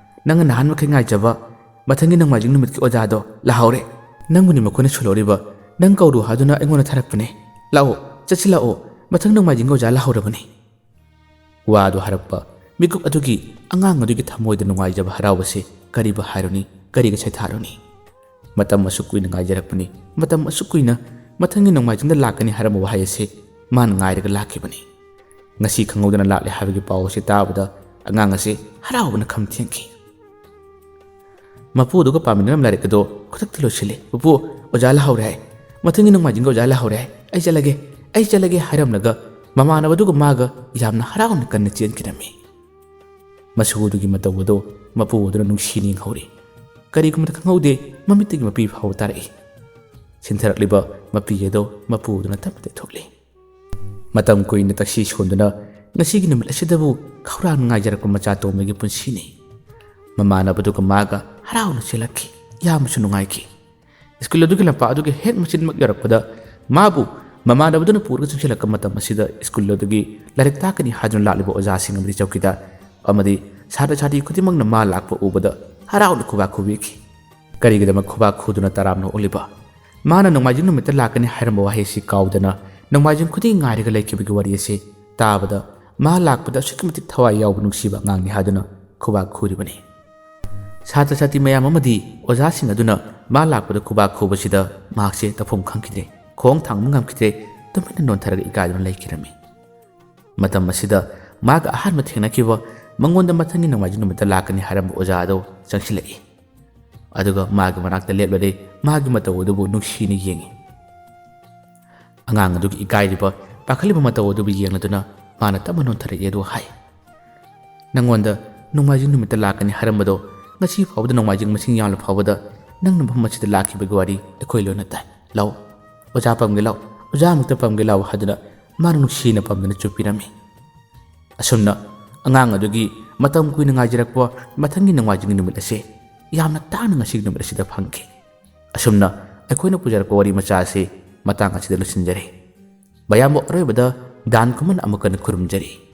"ꯅꯪꯅ ꯅꯍꯥꯟ ꯃꯈꯩ ꯉꯥꯏꯖꯕ ꯃꯊꯪꯒꯤ ꯅꯣꯡꯃꯥꯏꯖꯤꯡ ꯅꯨꯃꯤꯠꯀꯤ ꯑꯣꯖꯥꯗꯣ ꯂꯥꯛꯍꯧꯔꯦ꯫ ꯅꯪꯕꯨꯅꯤ ꯃꯈꯣꯏꯅ ꯁꯣꯜꯂꯧꯔꯤꯕ꯫ ꯅꯪ ꯀꯧꯔꯨ ꯍꯥꯏꯗꯨꯅ ꯑꯩꯉꯣꯟꯗ ꯊꯥꯔꯛꯄꯅꯦ꯫ ꯂꯥꯛꯑꯣ, ꯆꯠꯁꯤꯜꯂꯛꯑꯣ, ꯃꯊꯪ ꯅꯣꯡꯃꯥꯏꯖꯤꯡꯒꯤ ꯑꯣꯖꯥ ꯂꯥꯛꯍꯧꯔꯕꯅꯤ"꯫ ꯋꯥꯗꯨ ꯍꯥꯏꯔꯛꯄ ꯃꯤꯀꯨꯞ ꯑꯗꯨꯒꯤ ꯑꯉꯥꯡ ꯑꯗꯨꯒꯤ ꯊꯃꯣꯏꯗ ꯅꯨꯡꯉꯥꯏꯖꯕ ꯍꯔꯥꯎꯕꯁꯤ ꯀꯔꯤꯕꯨ ꯍꯥꯏꯔꯨꯅꯤ, ꯀꯔꯤꯒ ꯁꯩꯊꯥꯔꯨꯅꯤ? ꯃꯇꯝ ꯑꯁꯨꯛ ꯀꯨꯏꯅ ꯉꯥꯏꯖꯔꯛꯄꯅꯤ, ꯃꯇꯝ ꯑꯁꯨꯛ ꯀꯨꯏꯅ, ꯃꯊꯪꯒꯤ ꯅꯣꯡꯃꯥꯏꯖꯤꯡꯗ ꯂꯥꯛꯀꯅꯤ ꯍꯥꯏꯔꯝꯕ ꯋꯥꯍꯩ ꯑꯁꯤ ꯃꯥꯅ ꯉꯥꯏꯔꯒ ꯂꯥꯛꯈꯤꯕꯅꯤ꯫ ꯉꯁꯤ ꯈꯪꯍꯧꯗꯅ ꯂꯥꯛꯂꯦ ꯍꯥꯏꯕꯒꯤ ꯄꯥꯎ ꯑꯁꯤ ꯇꯥꯕꯗ ꯑꯉꯥꯡ ꯑꯁꯤ ꯍꯔꯥꯎꯕꯅ ꯈꯝ ꯊꯦꯡꯈꯤ꯫ ꯃꯄꯨꯗꯨꯒ ꯄꯥꯃꯤꯟꯅꯔꯝꯕ ꯂꯥꯏꯔꯤꯛ ꯑꯗꯨ ꯈꯨꯗꯛꯇ ꯂꯣꯏꯁꯤꯜꯂꯤ꯫ "ꯄꯨꯄꯨ, ꯑꯣꯖꯥ ꯂꯥꯛꯍꯧꯔꯦ ꯍꯥꯏ꯫ ꯃꯊꯪꯒꯤ ꯅꯣꯡꯃꯥꯏꯖꯤꯡꯒꯤ ꯑꯣꯖꯥ ꯂꯥꯛꯍꯧꯔꯦ ꯍꯥꯏ꯫ ꯑꯩ ꯆꯠꯂꯒꯦ, ꯑꯩ ꯆꯠꯂꯒꯦ" ꯍꯥꯏꯔꯝꯂꯒ ꯃꯃꯥꯟꯅꯕꯗꯨꯒ ꯃꯥꯒ ꯌꯥꯝꯅ ꯍꯔꯥꯎꯅ ꯀꯟꯅ ꯆꯦꯟꯈꯤꯔꯝꯃꯤ꯫ ꯃꯁꯨꯗꯨꯒꯤ ꯃꯇꯧ ꯑꯗꯨ ꯃꯄꯨ ꯑꯗꯨꯅ ꯅꯨꯡꯁꯤꯅ ꯌꯦꯡꯍꯧꯔꯤ꯫ ꯀꯔꯤꯒꯨꯝꯕꯗ ꯈꯪꯍꯧꯗꯦ, ꯃꯃꯤꯠꯇꯒꯤ ꯃꯄꯤ ꯐꯥꯎꯕ ꯇꯥꯔꯛꯏ꯫ ꯁꯤꯟꯊꯔꯛꯂꯤꯕ ꯃꯄꯤ ꯑꯗꯨ ꯃꯄꯨ ꯑꯗꯨꯅ ꯇꯞꯅ ꯇꯩꯊꯣꯛꯂꯤ꯫ ꯃꯇꯝ ꯀꯨꯏꯅ ꯇꯛꯁꯤ ꯁꯣꯟꯗꯨꯅ ꯉꯁꯤꯒꯤ ꯅꯨꯃꯤꯠ ꯑꯁꯤꯗꯕꯨ ꯈꯧꯔꯥꯡꯅ ꯉꯥꯏꯖꯔꯛꯄ ꯃꯆꯥ ꯇꯣꯝꯕꯒꯤ ꯄꯨꯟꯁꯤꯅꯤ꯫ ꯃꯃꯥꯟꯅꯕꯗꯨꯒ ꯃꯥꯒ ꯍꯔꯥꯎꯅ ꯆꯦꯜꯂꯛꯈꯤ, ꯌꯥꯝꯅꯁꯨ ꯅꯨꯡꯉꯥꯏꯈꯤ꯫ ꯁ꯭ꯀꯨꯜ ꯑꯗꯨꯒꯤ ꯂꯝꯄꯥꯛ ꯑꯗꯨꯒꯤ ꯍꯦꯛ ꯃꯆꯤꯟꯃꯛ ꯌꯧꯔꯛꯄꯗ ꯃꯥꯕꯨ ꯃꯃꯥꯟꯅꯕꯗꯨꯅ ꯄꯨꯔꯒ ꯆꯪꯁꯤꯜꯂꯛꯄ ꯃꯇꯝ ꯑꯁꯤꯗ ꯁ꯭ꯀꯨꯜ ꯑꯗꯨꯒꯤ ꯂꯥꯏꯔꯤꯛ ꯇꯥꯛꯀꯅꯤ ꯍꯥꯏꯗꯨꯅ ꯂꯥꯛꯂꯤꯕ ꯑꯣꯖꯥꯁꯤꯡ ꯑꯃꯗꯤ ꯆꯧꯀꯤꯗꯥꯔ ꯑꯃꯗꯤ ꯁꯥꯇ꯭ꯔ ꯁꯥꯇ꯭ꯔꯤ ꯈꯨꯗꯤꯡꯃꯛꯅ ꯃꯥ ꯂꯥꯛꯄ ꯎꯕꯗ ꯍꯔꯥꯎꯅ ꯈꯨꯕꯥꯛ ꯈꯨꯕꯤꯈꯤ꯫ ꯀꯔꯤꯒꯤꯗꯃꯛ ꯈꯨꯕꯥꯛ ꯈꯨꯗꯨꯅ ꯇꯔꯥꯝꯅ ꯑꯣꯛꯂꯤꯕ? ꯃꯥꯅ ꯅꯣꯡꯃꯥꯏꯖꯤꯡ ꯅꯨꯃꯤꯠꯇ ꯂꯥꯛꯀꯅꯤ ꯍꯥꯏꯔꯝꯕ ꯋꯥꯍꯩ ꯑꯁꯤ ꯀꯥꯎꯗꯅ ꯅꯣꯡꯃꯥꯏꯖꯤꯡ ꯈꯨꯗꯤꯡ ꯉꯥꯏꯔꯒ ꯂꯩꯈꯤꯕꯒꯤ ꯋꯥꯔꯤ ꯑꯁꯤ ꯇꯥꯕꯗ ꯃꯥ ꯂꯥꯛꯄꯗ ꯑꯁꯨꯛꯀꯤ ꯃꯇꯤꯛ ꯊꯋꯥꯏ ꯌꯥꯎꯕ ꯅꯨꯡꯁꯤꯕ ꯑꯉꯥꯡꯅꯤ ꯍꯥꯏꯗꯨꯅ ꯈꯨꯕꯥꯛ ꯈꯨꯔꯤꯕꯅꯤ꯫ ꯁꯥꯇ꯭ꯔ ꯁꯥꯇ꯭ꯔꯤ ꯃꯌꯥꯝ ꯑꯃꯗꯤ ꯑꯣꯖꯥꯁꯤꯡ ꯑꯗꯨꯅ ꯃꯥ ꯂꯥꯛꯄꯗ ꯈꯨꯕꯥꯛ ꯈꯨꯕꯁꯤꯗ ꯃꯍꯥꯛꯁꯦ ꯇꯧꯐꯝ ꯈꯪꯈꯤꯗ꯭ꯔꯦ, ꯈꯣꯡ ꯊꯥꯡꯕ ꯉꯝꯈꯤꯗ꯭ꯔꯦ, ꯇꯨꯃꯤꯟꯅ ꯅꯣꯟꯊꯔꯒ ꯏꯀꯥꯏꯗꯨꯅ ꯂꯩꯈꯤꯔꯝꯃꯤ꯫ ꯃꯇꯝ ꯑꯁꯤꯗ ꯃꯥꯒ ꯑꯍꯥꯟꯕ ꯊꯦꯡꯅꯈꯤꯕ, ꯃꯉꯣꯟꯗ ꯃꯊꯪꯒꯤ ꯅꯣꯡꯃꯥꯏꯖꯤꯡ ꯅꯨꯃꯤꯠꯇ ꯂꯥꯛꯀꯅꯤ ꯍꯥꯏꯔꯝꯕ ꯑꯣꯖꯥ ꯑꯗꯨ ꯆꯪꯁꯤꯜꯂꯛꯏ꯫ ꯑꯗꯨꯒ ꯃꯥꯒꯤ ꯃꯅꯥꯛꯇ ꯂꯦꯞꯂꯔꯦ, ꯃꯥꯒꯤ ꯃꯇꯧ ꯑꯗꯨꯕꯨ ꯅꯨꯡꯁꯤꯅ ꯌꯦꯡꯏ꯫ ꯑꯉꯥꯡ ꯑꯗꯨꯒꯤ ꯏꯀꯥꯏꯔꯤꯕ, ꯄꯥꯈꯠꯂꯤꯕ ꯃꯇꯧ ꯑꯗꯨꯕꯨ ꯌꯦꯡꯂꯗꯨꯅ ꯃꯥꯅ ꯇꯞꯅ ꯅꯣꯟꯊꯔꯛꯏ ꯑꯗꯨꯒ ꯍꯥꯏ, "ꯅꯪꯉꯣꯟꯗ ꯅꯣꯡꯃꯥꯏꯖꯤꯡ ꯅꯨꯃꯤꯠꯇ ꯂꯥꯛꯀꯅꯤ ꯍꯥꯏꯔꯝꯕꯗꯣ ꯉꯁꯤ ꯐꯥꯎꯕꯗ ꯅꯣꯡꯃꯥꯏꯖꯤꯡ ꯃꯁꯤꯡ ꯌꯥꯝꯂ ꯐꯥꯎꯕꯗ ꯅꯪꯅ ꯃꯐꯝ ꯑꯁꯤꯗ ꯂꯥꯛꯈꯤꯕꯒꯤ ꯋꯥꯔꯤ ꯑꯩꯈꯣꯏ ꯂꯣꯏꯅ ꯇꯥꯏ꯫ ꯂꯥꯎ, ꯑꯣꯖꯥ ꯄꯝꯒꯦ ꯂꯥꯎ, ꯑꯣꯖꯥ ꯑꯃꯨꯛꯇ ꯄꯝꯒꯦ ꯂꯥꯎ" ꯍꯥꯏꯗꯨꯅ ꯃꯥꯅ ꯅꯨꯡꯁꯤꯅ ꯄꯝꯗꯨꯅ ꯆꯨꯞꯄꯤꯔꯝꯃꯤ꯫ ꯑꯁꯨꯝꯅ ꯑꯉꯥꯡ ꯑꯗꯨꯒꯤ ꯃꯇꯝ ꯀꯨꯏꯅ ꯉꯥꯏꯖꯔꯛꯄ ꯃꯊꯪꯒꯤ ꯅꯣꯡꯃꯥꯏꯖꯤꯡꯒꯤ ꯅꯨꯃꯤꯠ ꯑꯁꯦ ꯌꯥꯝꯅ ꯇꯥꯡꯅ ꯉꯁꯤꯒꯤ ꯅꯨꯃꯤꯠ ꯑꯁꯤꯗ ꯐꯪꯈꯤ꯫ ꯑꯁꯨꯝꯅ ꯑꯩꯈꯣꯏꯅ ꯄꯨꯖꯔꯛꯄ ꯋꯥꯔꯤ ꯃꯆꯥ ꯑꯁꯤ ꯃꯇꯥꯡ ꯑꯁꯤꯗ ꯂꯣꯏꯁꯤꯟꯖꯔꯦ꯫ ꯃꯌꯥꯝꯕꯨ ꯑꯔꯣꯏꯕꯗ ꯗꯥꯟ ꯈꯨꯃꯟ ꯑꯃꯨꯛ ꯍꯟꯅ ꯈꯨꯔꯨꯝꯖꯔꯤ꯫